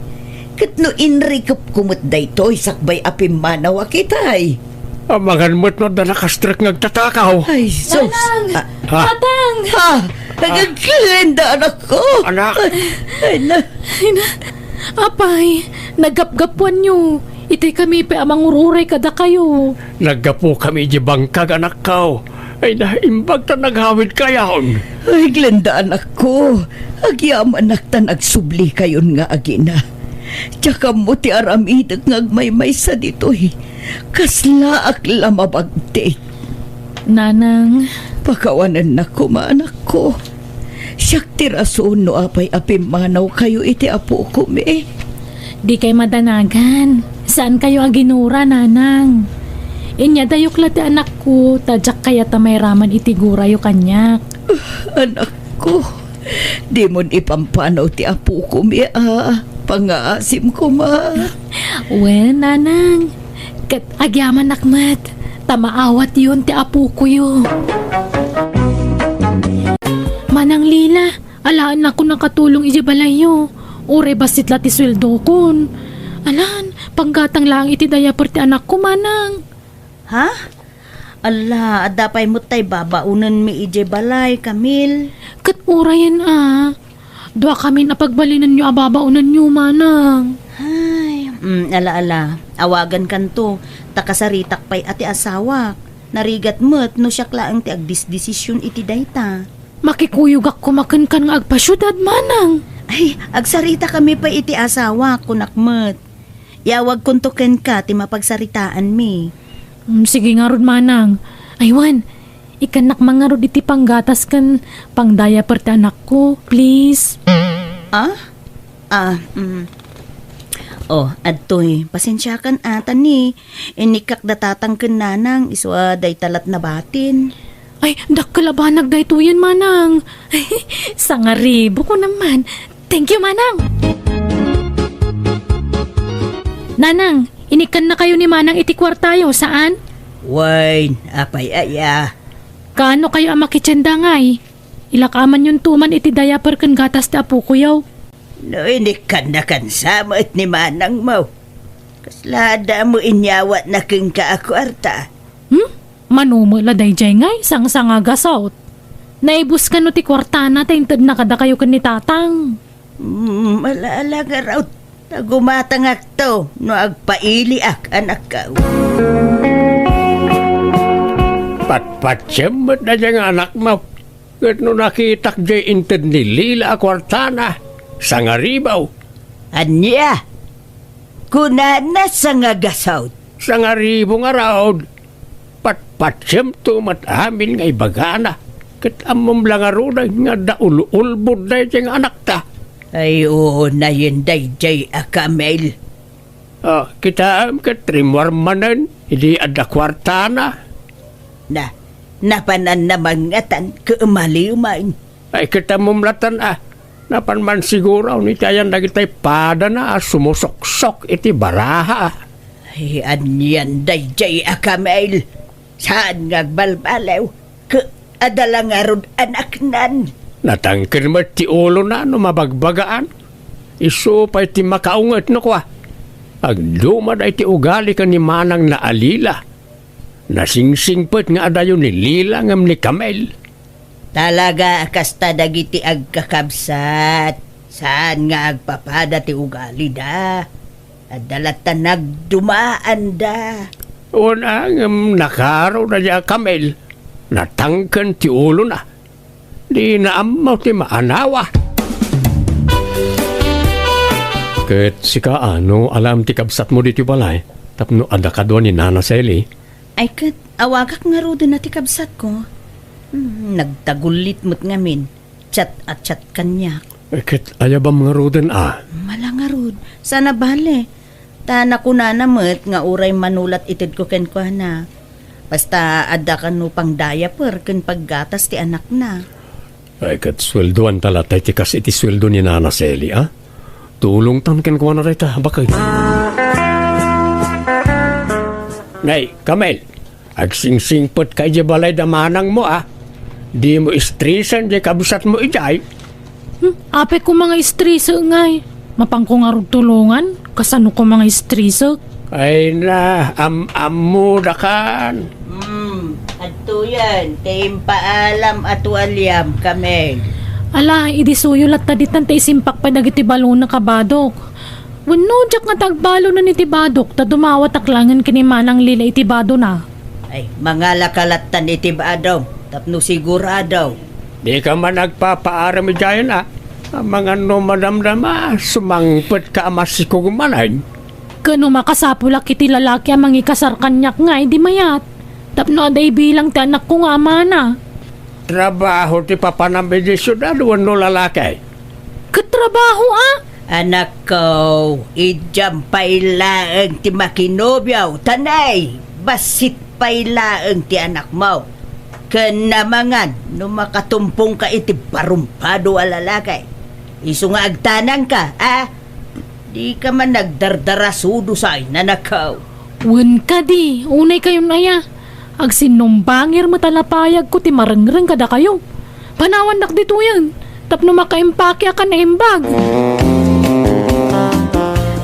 Ket no inrikepko met daytoy sakbay a pimmanawak itay. Amangan met no adda nakastrek nga agtatakaw. Ay, sus. Nanang! Ah. Ha? Tatang! Ha? Nagagkilenda, anakko. Anak! Ay, na. Ay, na. Apay, naggapgapuanyo. Itay kami pay a mangururay kadakayo. Naggapukami idiay bangkag, anakko. Ay, naimbag ta nagawidkayon. Ay, Glenda, anakko. Agyamanak ta nagsublikayon nga agina. Diak ammo ti aramidek nga agmaymaysa ditoy. Kaslaak la mabagtik. Nanang. Pakawanennak koma, anakko. Siak ti rason no apay a pimmanawkayo iti apokomi. Dikay madanagan. Saankayo a ginura, Nanang. Inyadayok la ti anakko, ta diak kayat a mairaman iti gurayo kaniak. Anakko, dimon ipampanaw ti apokomi a pangngaasim koma. Wen, Nanang. Ket agyamanak met, ta maawatyon ti apokoyo. Manang Lila, alaennakon nakatulong idiay balayyo. Uray bassit la ti sueldokon. Alan, panggatang laeng iti diaper ti anakko, Manang. Ha? Ala, adda pay met tay babaonenmi idiay balay, Camille. Ket urayen a. Duakamin a pagbalinenyo a babaonenyo, Manang. Ay, mm, ala, ala. Awagankanto, ta kasaritak pay a ti asawak. Narigat met no siak laeng ti agdisdesisyon iti dayta. Makikuyogak koma kenkan nga agpasiudad, Manang. Ay, agsaritakami pay iti asawak, kunak met. Iawagkonto kenka ti mapagsaritaanmi. Mm, sige ngarud, Manang. Ay, wen, ikkannak man ngarud iti panggatas ken pangdiaper ti anakko, please. Ah? Ah, mm. Oh, adtoy, pasensiakan a, ta ni, inikkak da tatang ken nanang, isu a dayta lat nabatin. Ay, dakkel a banag daytoyen, Manang. Sangaribu ko naman. Thank you, Manang. Nanang, inikkannakayo ni Manang iti kuartayo, saan? Wen, apay aya? Kaano kayo a makitienda ngay? Ilakaamanyonto man iti diaper ken gatas ti apokoyo. No inikkannakan sa met ni manangmo, kasla adda mo inyawatna kenka a kuarta? Hmm? Mano met la daydiay ngay, sangsangagasot. Naibus kano ti kuartana ta intedna kadakayo ken ni Tatang. Hmm, ala-ala ngarud, ta gumatangakto no agpailiak, anakko. Patpatiem met daydiay nga anakmo. Ket no nakitak diay inted ni Lila a kuartana, sangaribu. Ania? Kunana sangagasaw. Sangaribu ngarud. Patpatiemto met amin nga ibagana. Ket ammom la ngaruden nga adda ul-ulbod daydiay nga anakta. Ay, unayen daydiay a Camille. Ah, kitaem ket rimmuar manen idi adda kuartana. Na, napananna mangngatan ket umaliw man. Ay, kitaem met laeng, ah, napan man siguro iti ayan dagiti padana a sumusuksok iti baraha. Ay, anian daydiay a Camille? Saan nga agbalbaliw? Ket adda la ngarud anaknan. Natangken met ti ulona no mabagbagaan. Isu pay ti makaunget no kua. Agduma dayta ti ugali ken ni manangna a Lila. Nasingsingpet nga adayo ni Lila ngem ni Camille. Talaga a kasta dagiti agkakabsat. Saan nga agpapada ti ugalida. Adda latta nagdumaanda. Wen, ngem nakaro daydiay a Camille. Natangken ti ulona. Dina ammo ti maanawa. Ket sika, no alaem ti kabsatmo ditoy balay, tapno adda kadua ni Nana Sally? Ay ket, awagak ngaruden a ti kabsatko. Hmm, nagtagullit met ngamin. Chat a chat kaniak. Eh, ket ayabam ngaruden a? Mala ngarud. Sana bale. Ta nakunana met nga uray mano la ti itedko kenkuana. Basta adda kano pang diaper ken paggatas ti anakna. Ay, ket sueldoanta latta iti kas iti sueldo ni Nana Seli, a? Tulongtan kenkuana dayta, baket. Nay, Kamel, agsingsingpetka idiay balay da manangmo, a? Dimo istresen diay kabsatmo idiay. Hmm, apay koma nga istrese ngay. Mapanko ngarud tulongan? Kasano koma nga istrese? Ay na, am-ammodakan. Hmm, adtoyen, ti impaalam a tualiam, Kamel. Ala, idi suyo latta ditan ta isimpak pay dagiti balona, kabadok. Wenno, diak nga tagbalonen iti badok, ta dumawatak laengen ken ni Manang Lila iti badona. Ay, mangalaka lattan iti badom, tapno sigurado. Dika man agpapaaram idiayen, a? Amangan no madamdama, sumangpetka a masikog manen. Ken no makasapulak iti lalaki a mangikasar kaniak ngay, di mayat. Tapno adda ibilang ti anakko nga amana. Trabaho ti papanam idiay siudad wenno lalaki? Ket trabaho, a? Anakko, idiam pay laeng ti makinobio, ta nay, bassit pay laeng ti anakmo. Ken amangan no makatumpongka iti barumpado a lalaki. Isu nga agtanangka, a? Dika man nagdardarasudo say, nanakaw. Wen kadi, unay kayon aya. Agsinnumbangir met a lapayagko ti marengreng kadakayo. Panawandak ditoyen, tapno makaimpake a kan naimbag.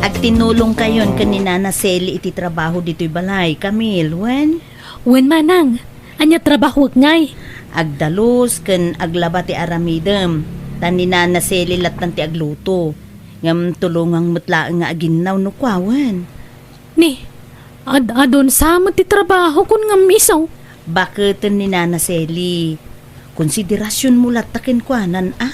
Agtinulong kayon ken ni Nana Seli iti trabaho ditoy balay, Camille, wen? Wen, manang. Ania trabahoek ngay? Agdalus ken aglaba ti aramidem, ta ni Nana Seli lattan ti agluto. Ngem tulongang met laeng nga aginnaw no kuawen. Ni, ad-adun sa met ti trabaho kun ngem isu? Baketen ni Nana Seli. Konsiderasionmo latta kenkuanan, a?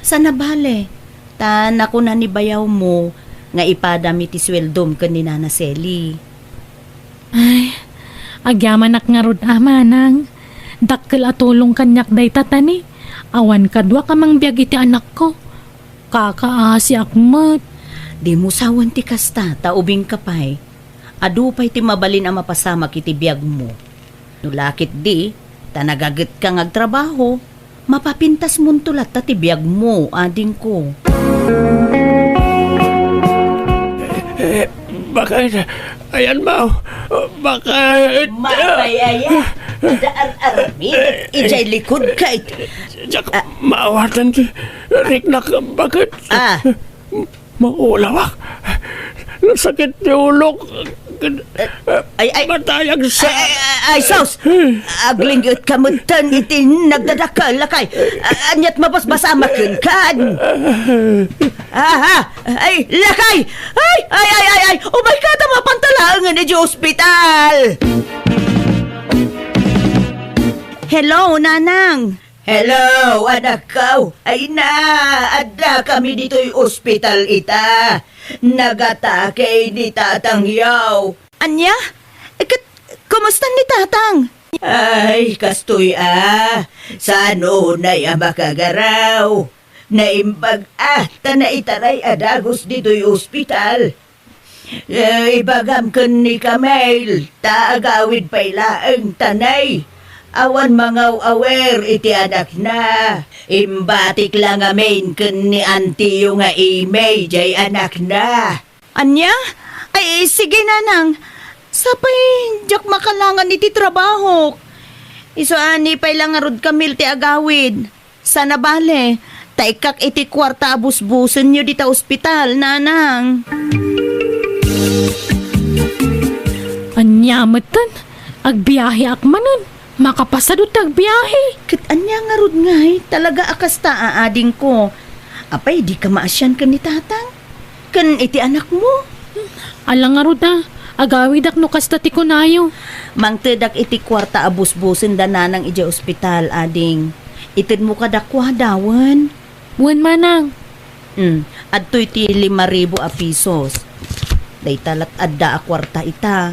Sana bale, ta nakuna ni bayawmo nga ipadam iti sueldom ken ni Nana Seli. Ay, agyamanak ngarud a, manang. Dakkel a tulong kaniak dayta, ta ni, awan kaduak a mangbiag iti anakko. Kakaasiak met. Dimo sawen ti kasta, ta ubingka pay. Adu pay ti mabalin a mapasamak iti biagmo. No la ketdi, ta nagagetka nga agtrabaho, mapapintasmonto latta ti biagmo, adingko. Eh, bakit? Ayan, Mao. Bakit? Mapay aya. Adda ar-aramidek idiay likud kay. Diak maawatan ti riknak. Bakit? Ah. Maulawak. Nasakit ti ulok. Ay, ay. Matayag sa. Ay, ay, ay, ay, sus! Aglingget ka metten iti nagdadakkel, lakay. A-, aniat mabasbasamaken kan? Aha! Ay, lakay! Ay, ay, ay, ay, ay! Ubay ka ta mapantalaengen iti ospital! Hello, Nanang! Hello, anakko! Ay na, adda kami ditoy ospital ita. Nagatake ni tatangyo. Ania? Ket, kumusta ni tatang? Ay, kastoy a. Saan unay a makagaraw? Naimbag a, ta naitaray a dagus ditoy ospital. Eh, ibagam ken ni Camille, ta agawid pay laeng ta nay. Awan mangaw-awer iti anakna. Imbatik la ngamin ken ni antiyo nga Imey jay anakna. Ania? Ay, sige, Nanang. Sapay, diak makalangan iti trabahok. Isu a ni pay la ngarud Camille ti agawid. Sana bale, ta ikkak iti kuarta a busbusenyo dita ospital, Nanang. Ania metten? Agbiaheak manen. Makapasado ti agbiahe. Ket ania ngarud ngay, talaga a kasta a adingko? Apay, dika maasian ken ni tatang? Ken iti anakmo? Ala ngarud a, agawidak no kasta ti kunayo. Mangtedak iti kuarta a busbusen da nanang idiay ospital, ading. Itedmo kadakuada, wen? Wen, manang. Hmm, adtoy ti lima ribu a pisos. Dayta lat adda a kuarta ita.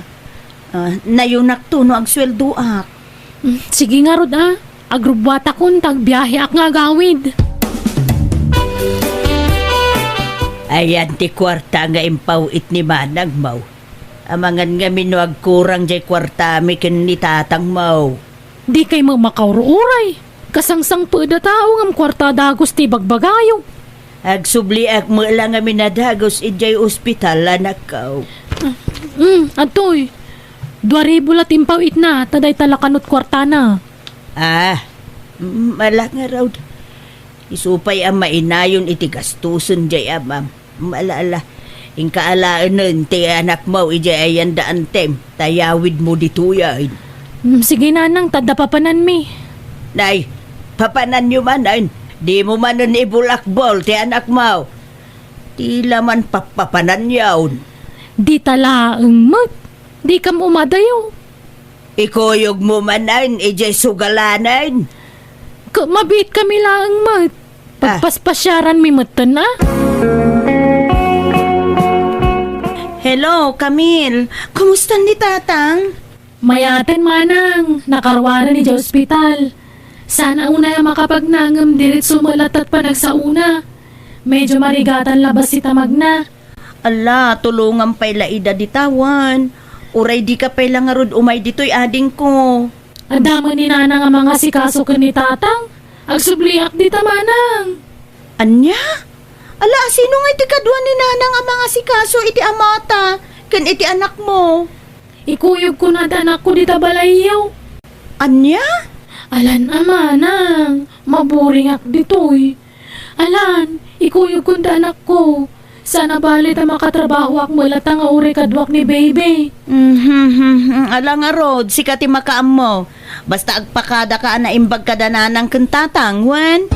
Ah, nayonakto no agsueldoak. Hmm, sige ngarud a, agrubbuatakon ta agbiaheak nga agawid. Ayan ti kuarta nga impaw-it ni manangmo. Amangan ngamin no agkurang jay kuartami ken ni tatangmo. Dikay met makaururay. Kasangsangpet a tao ngem kuarta dagus ti ibagbagayo. Agsubliak met la ngamin a dagus idiay ospital, anakko. Mm, adtoy. Dua ribu la ti impaw-itna, ta dayta la kanut kuartana. Ah, mm, ala ngarud. Isu pay a mainayon iti gastusen jay amam. Ala, ala. Inka alaenen ti anakmo idiay ayan da antem, ta yawidmo ditoyen. Mm, sige, nanang, ta adda papananmi. Nay, papananyo manen. Dimo manen ibulakbol ti anakmo. Ti la man pappapananyon. Dita laeng met. Dikam umadayo. Ikuyogmo manen idiay sugalanen. Ka-, mabiitkami laeng met. Ah. Pagpaspasiaranmi metten, a? Hello, Camille. Kumusta ni Tatang? Mayaten, manang. Nakaruaren idiay ospital. Saan a unay a makapagna ngem diretso met latta ti panagsaona. Medyo marigatan la bassit a magna. Ala, tulongam pay la ida dita wen. Uray dika pay la ngarud umay ditoy, adingko. Adda met ni nanang a mangasikaso ken ni tatang. Agsubliak dita, manang. Ania? Ala, sino ngay ti kadua ni nanang a mangasikaso iti amata ken iti anakmo? Ikuyogko ti anakko dita balayyo. Ania? Alan a, manang, maburingak ditoy. Alan, ikuyogko ti anakko. Saan a bale ta makatrabahoak met latta nga uray kaduak ni baby. Mhm. Ala ngarud, sika ti makaammo. Basta agpakadaka a naimbag kada nanang ken tatang, wen?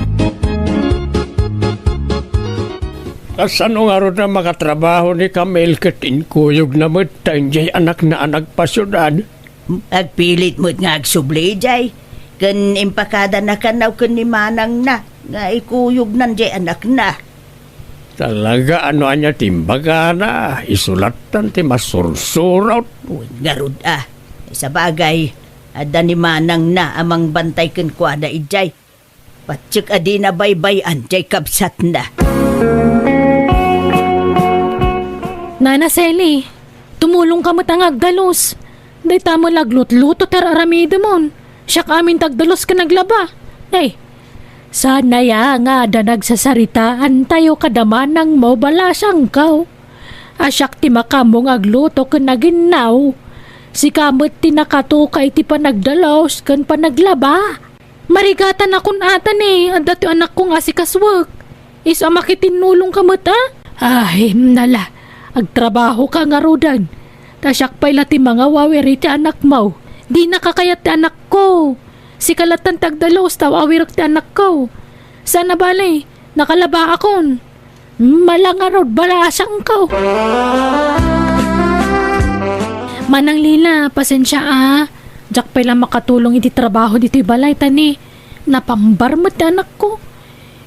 Kasano ngarud a makatrabaho ni Camille ket inkuyogna met ta idiay anakna a nagpasiudad? Agpilit met nga agsubli idiay, ken impakadana kanaw ken ni manangna nga ikuyognan diay anakna. Talaga, no ania ti imbagana, isu lattan ti masursurot. Wen ngarud a, sabagay, adda ni manangna a mangbantay kenkuana idiay. Patiek a dina baybay-an diay kabsatna. Nana Sally, tumulongka met a nga agdalus. Dayta met la aglutluto ti ar-aramidemon. Siak amin ti agdalus ken aglaba. Ay, saan aya nga adda nagsasaritaantayo kada manangmo, balasangko? A siak ti makaammo nga agluto ken aginnaw. Sika met ti nakatuka iti panagdalus ken panaglaba. Marigatanakon ata ni adda ti anakko nga asikasuek. Isu a makitinnulongka met a? Ay, nala, agtrabahoka ngaruden. Ta siak pay la ti mangawawir iti anakmo. Dinaka kayat ti anakko. Sika lattan ti agdalus ta awawirek ti anakko. Saan a bale, nakalabaakon. Malangarud, balasangko. Manang Lila, pasensia a. Diak pay la makatulong iti trabaho ditoy balay ta ni napambar met ti anakko.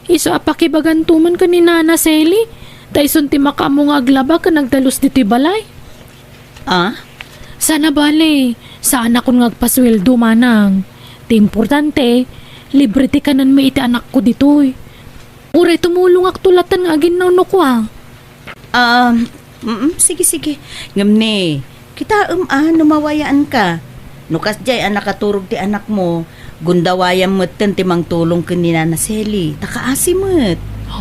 Isu a pakibaganto man ken ni Nana Sally, ta isun ti makaammo nga aglaba ken agdalus ditoy balay. Ah? Saan a bale, saanakon nga agpasueldo, manang. Ti importante, libre ti kanenmi iti anakko ditoy. Uray tumulongakto lattan nga aginnaw no kua. Ah, mm, sige, sige. Ngem ni, kitaem a no mawayaanka. No kasdiay a nakaturog ti anakmo, gundawayam metten ti mangtulong ken ni Nana Sally. Ta kaasi met.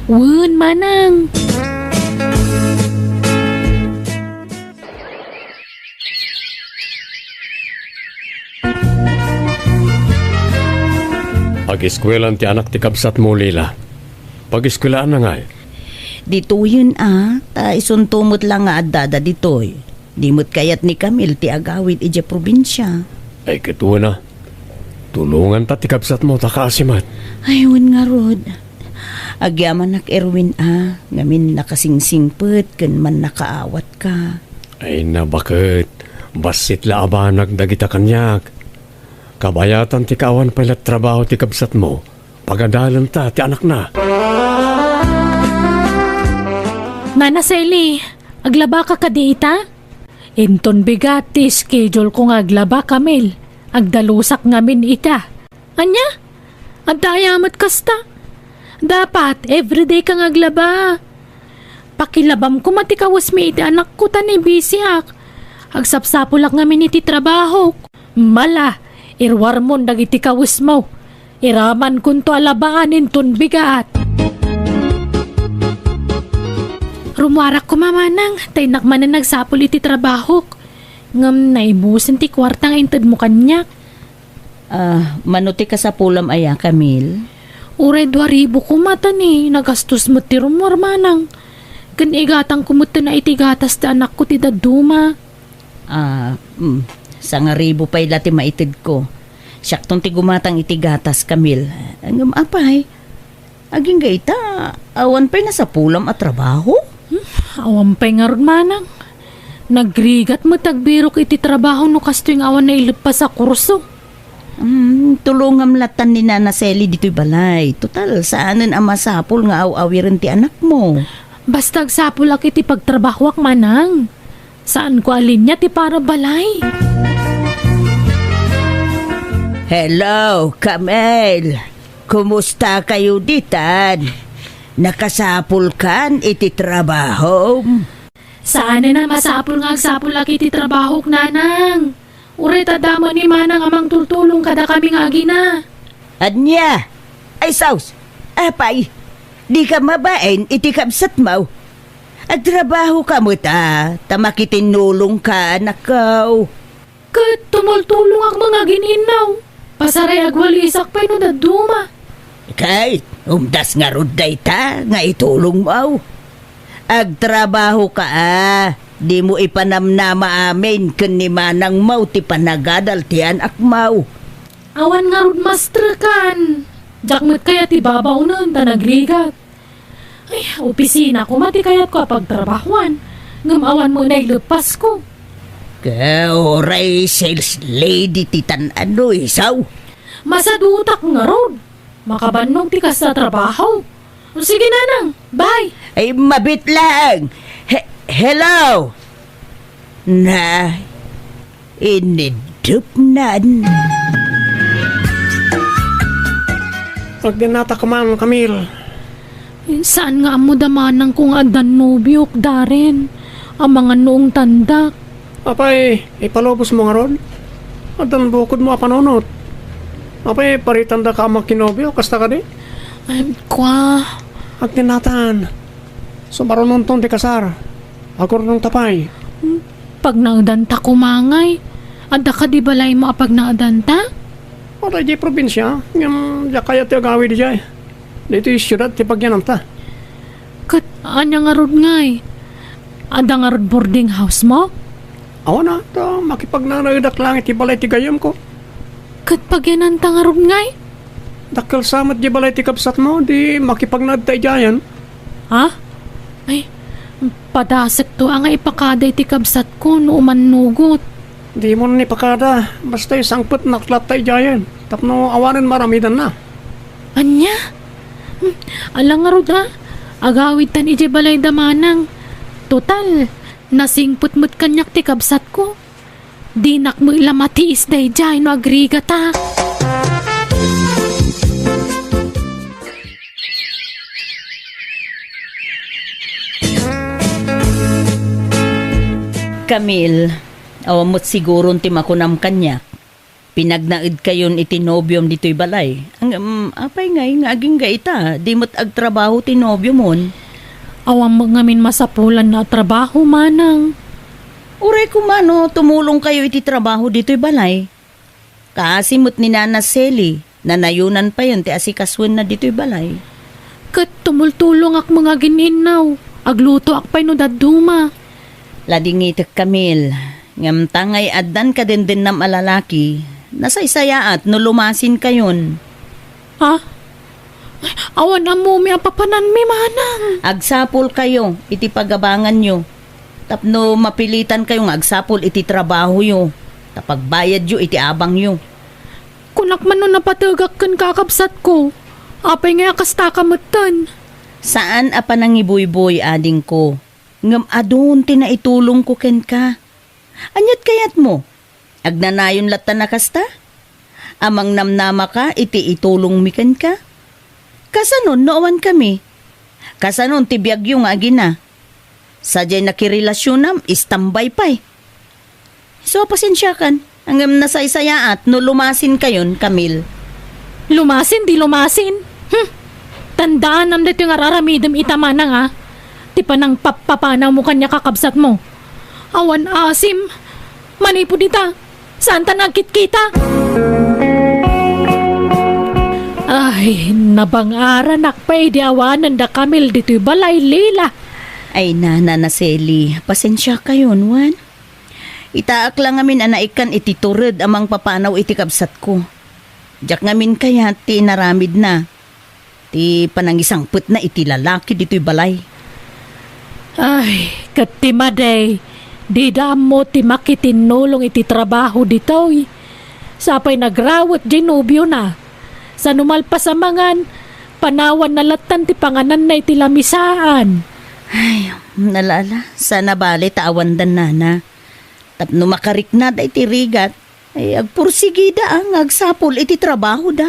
Wen, manang. Agiskuelaan ti anak ti kabsatmo, Lila. Pagiskuelaanna ngay? Ditoyen a, ta isunto met la nga addada ditoy. Di met kayat ni Camille ti agawid idiay probinsia. Ay, ket wen a. Tulonganta ti kabsatmo ta kaasi met. Ay, wen ngarud. Agyamanak, Erwin a, ngamin nakasingsingpet ken mannakaawatka. Ay, nabaket. Bassit la a banag dagita kaniak. Kabayatan ti kaawan pay la trabaho ti kabsatmo. Pagadalenta ti anakna. Nana Sally, aglabaka kadi ita? Inton bigat ti schedule ko nga aglaba, Camille, agdalusak ngamin ita. Ania? Adda aya met kasta? Dapat, everyday ka nga aglaba. Pakilabam koma ti kawesmi iti anakko ta nabisiak. Agsapsapulak ngamin iti trabahok. Mala, iruarmon dagiti kawesmo. Iramankonto a labaan inton bigat. Rumuarak koma, manang, ta innak manen nagsapul iti trabahok. Ngem naibusen ti kuarta nga intedmo kaniak. Ah, mano ti kasapulam aya, Camille? Uray dua ribu koma ta ni nagastos met ti rumuar, manang. Ken igatangko met ti gatas ti anakko ti dadduma. Ah, mm, sangaribu pay la ti maitedko. Siakton ti gumatang iti gatas, Camille. Ngem apay, agingga ita, awan pay nasapulam a trabaho? Hmm, awan pay ngarud, manang. Nagrigat met agbirok iti trabaho no kastoy nga awan naileppas a kurso. Hmm, tulongam latan ni Nana Sally ditoy balay. Total, saanen a masapul nga aw-awiren ti anakmo. Basta agsapulak iti pagtrabahoak, manang. Saanko a linia ti para balay. Hello, Camille. Kumusta kayo ditan? Nakasapulkan iti trabahom? Saanen a masapul nga agsapulak iti trabahok, nanang. Uray ta damo ni manang a mangtultulong kadakami nga agina. Ania? Ay, sus! Apay, dika mabain iti kabsatmo? Agtrabahoka met a, ta makitinnulongka, anakko. Ket tumultulongak met nga agin-innaw. Pasaray agwalisak pay no dadduma. Ket, umdas ngarud dayta nga itulongmo. Agtrabahoka a, dimo ipanamnama amin ken ni manangmo ti panagadal ti anakmo. Awan ngarud mastrekan. Diak met kayat ti babaonen ta nagrigat. Ay, opisina koma ti kayatko a pagtrabahoan, ngem awan met naileppasko. Ka, uray sales lady ti tan-ano, isaw? Masadutak ngarud. Makabannog ti kasta a trabaho. O, sige, nanang. Bye. Ay, mabit lang. He-, hello? Na, inidupnan. Agdinata ka man, Camille. Saan nga ammo da manangko nga addan nobiok, Darren? Amangan no ungtandak. Apay, ipalubos mo ngarud? Addan bukodmo a panunot. Apay, paritanda ka a makinobio, kasta kadi? Ay, kwa. Agdinatan. Sumarunonton ti kasar. Agurnongta pay. Hmm, pagnaedanta koma ngay. Adda kadi balaymo a pagnaedanta? Adda idiay probinsia, ngem diak kayat ti agawid idiay. Ditoy siudad ti pagyananta. Ket ania ngarud ngay? Adda ngarud boarding house mo? Awan a, ta makipagnanaedak lang iti balay ti gayyemko. Ket pagyananta ngarud ngay? Dakkel sa met di balay ti kabsatmo, di makipagnaedta idiayen. Ha? Ay, padasekto a nga ipakada iti kabsatko no umannugot. Dimon ipakada, basta isangpetnak latta idiayen, tapno awanen maaramidanna. Ania? Hmm, ala ngarud a, agawidtan idiay balay da manang. Total, nasingpet met kaniak ti kabsatko. Dinak met la matiis daydiay no agrigata. Camille, awan met siguron ti makunam kaniak. Pinagnaedkayon iti nobiom ditoy balay. Ngem, apay ngay nga agingga ita, di met agtrabaho ti nobiomon? Awan met ngamin masapulanna a trabaho, manang. Uray koma no tumulongkayo iti trabaho ditoy balay. Kaasi met ni Nana Sally, nanayonan payen ti asikasuenna ditoy balay. Ket tumultulongak met nga agin-innaw, aglutoak pay no dadduma. Ladingitek, Camille, ngem ta ngay addan kadendennam a lalaki, nasaysayaat no lumasinkayon. Ha? Awan ammomi a papananmi, manang. Agsapulkayo iti pagabanganyo tapno mapilitankayo nga agsapul iti trabahoyo, ta pagbayadyo iti abangyo. Kunak man no napategak ken kakabsatko, apay nga kastaka metten? Saan a panangibuyboy, adingko, ngem adun ti naitulongko kenka. Aniat kayatmo? Agnanayon latta a kasta? Amangnamnamaka iti itulongmi kenka? Kasanon no awankami? Kasanon ti biagyo nga agina? Sadiay nakirelasionam, istambay pay. So, pasensiakan. Ngem nasaysayaat no lumasinkayon, Camille. Lumasin, di lumasin. Hmm. Tandaanam daytoy nga ar-aramidem ita, manang, a. Ti panangpappapanawmo kaniak a kabsatmo. Awan asim. Manipud ita, saanta nga agkitkita. Ay, nabang-aranak pay idi awanen da Camille ditoy balay, Lila. Ay, Nana, Nana Seli, pasensiakayon, wen. Itaak la ngamin a naikkan iti tured a mangpapanaw iti kabsatko. Diak ngamin kayat ti inaramidna, ti panangisangpetna iti lalaki ditoy balay. Ay, ket ti madi, dida ammo ti makitinnulong iti trabaho ditoy. Sapay nagrawek diay nobiona. Sano malpas a mangan, panawanna lattan ti pangananna iti lamisaan. Ay, ala, ala, saan a bale ta awandan, Nana. Tapno makariknada iti rigat, ay, agpursigida, a, nga agsapul iti trabahoda.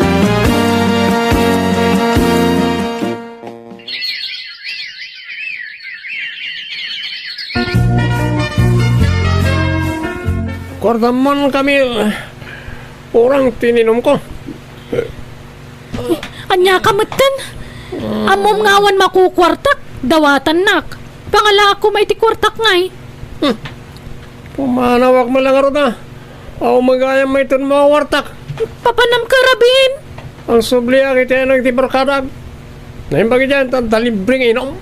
Kuartam, Camille. Kurang ti ininumko. Ania ka metten? Ammom nga awan makukuartak, dawatannak. Pangalaak koma iti kuartak ngay. Hmm. Pumanawak met la ngarud a. Aw, magayam met iti makukuartak. Papanam ka, Rabin? Agsubliak iti anak ti barkadak. Naimbag idiay, ta, ta libre nga inum.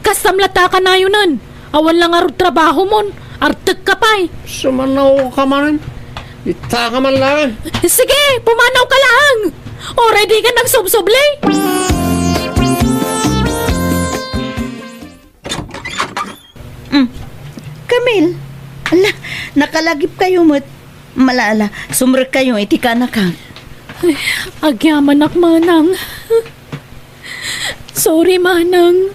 Kastam latta a kanayonen. Awan la ngarud trabahomon. Artekka pay. Sumanaw ka manen. Ita ka man laeng. Sige, pumanaw ka laeng. Uray di ka nagsubsubli. Mm. Camille, ala, nakalagipkayo met. Ala, ala, sumrekkayo iti kanakak. Ay, agyamanak, manang. Sorry, manang.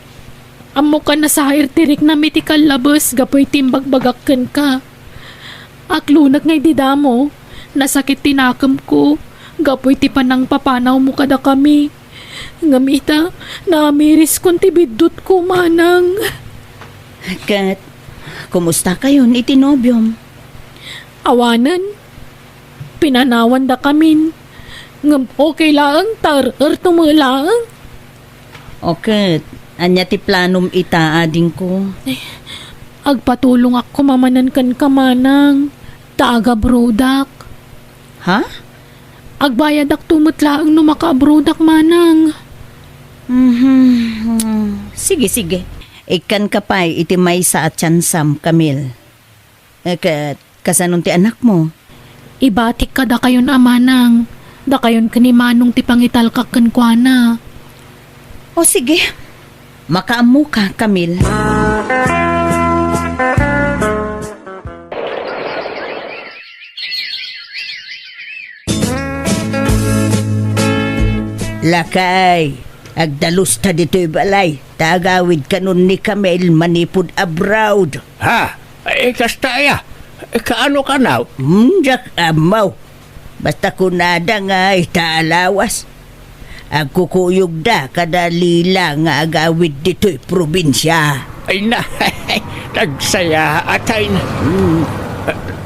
Ammok a nasair ti riknam iti kallabes gapu iti imbagbagak kenka. Aklonek ngay dida mo, nasakit ti nakemko gapu iti panangpapanawmo kadakami. Ngem ita, naamiriskon ti biddutko, manang. Ket, kumustakayon iti nobiom? Awanen, pinanawandakamin. Ngem okay laeng ta er-erto met laeng. O ket, ania ti planom ita, adingko? Eh, agpatulongak koma manen kenka, manang, ta agabrodak. Ha? Agbayadakto met laeng no makaabrodak, manang. Mhm. Sige, sige. Ikkanka pay iti maysa a tiansam, Camille. Eh, ket, kasanon ti anakmo? Ibatik kadakayon a manang, dakayon ken ni Manong ti pangitalkak kenkuana. O sige, makaammoka, Camille. Lakay, agdalusta ditoy balay, ta agawidkanon ni Camille manipud abroad. Ha? Eh, kasta aya? Kaano kanaw? Hmm, diak ammo. Basta kunada nga ita a lawas. Agkukuyogda kada Lila nga agawid ditoy probinsia. Ay na, nagsayaat ay na. Hmm.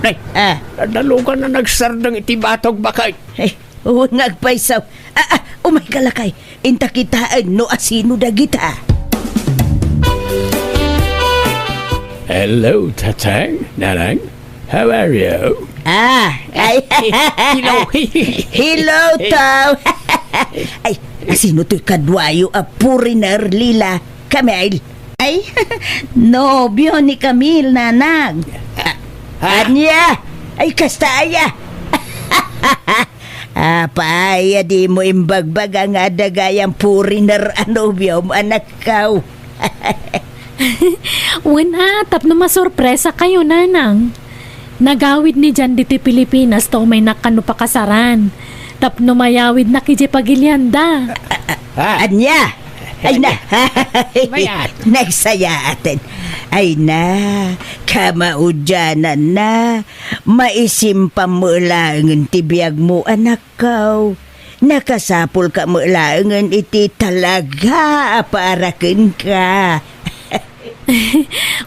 Ay, ah. Nadalugan na nagsardeng iti batog bakay. Ay, wen nga agpayso. Ah, ah, umayka lakay. Inta kitaen no asino dagita. Hello, Tatang, Nanang. How are you? Ah, ay. Hello. Hello, Tom. Ay, asino toy kaduayo a foreigner, Lila? Camille. Ay, nobio ni Camille, Nanang. Ah, ha? Ania? Ay, kasta aya. Apay a dimo imbagbaga nga adda gayam foreigner a nobiom, anakko? Wen a, tapno masorpresakayo, Nanang. Nagawidna idiay ditoy Pilipinas ta umayna kano pakasaran. Tapno mayawidna idiay pagilianda. Ah. Ania? Ay na. Mayat. Nagsayaaten. Ay na, kamaudiananna. Maisim pammo laengen ti biagmo, anakko. Nakasapulka met laengen iti talaga a para kenka.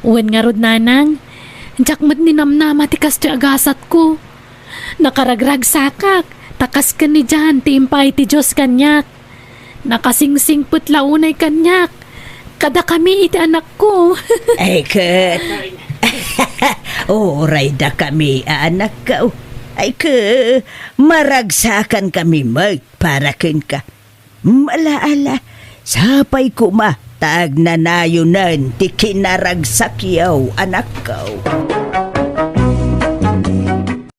Wen ngarud, nanang, diak met ninamnama ti kastoy a gasatko. Nakaragragsakak, ta kas ken ni Jan ti impaay ti Dios kaniak. Nakasingsingpet la unay kaniak. Kadakami iti anakko. Ay ket, uray dakami a anakko. Ay ket, maragsakankami met para kenka. Ala, ala, sapay koma ta agnanayonen ti kinaragsakyo, anakko.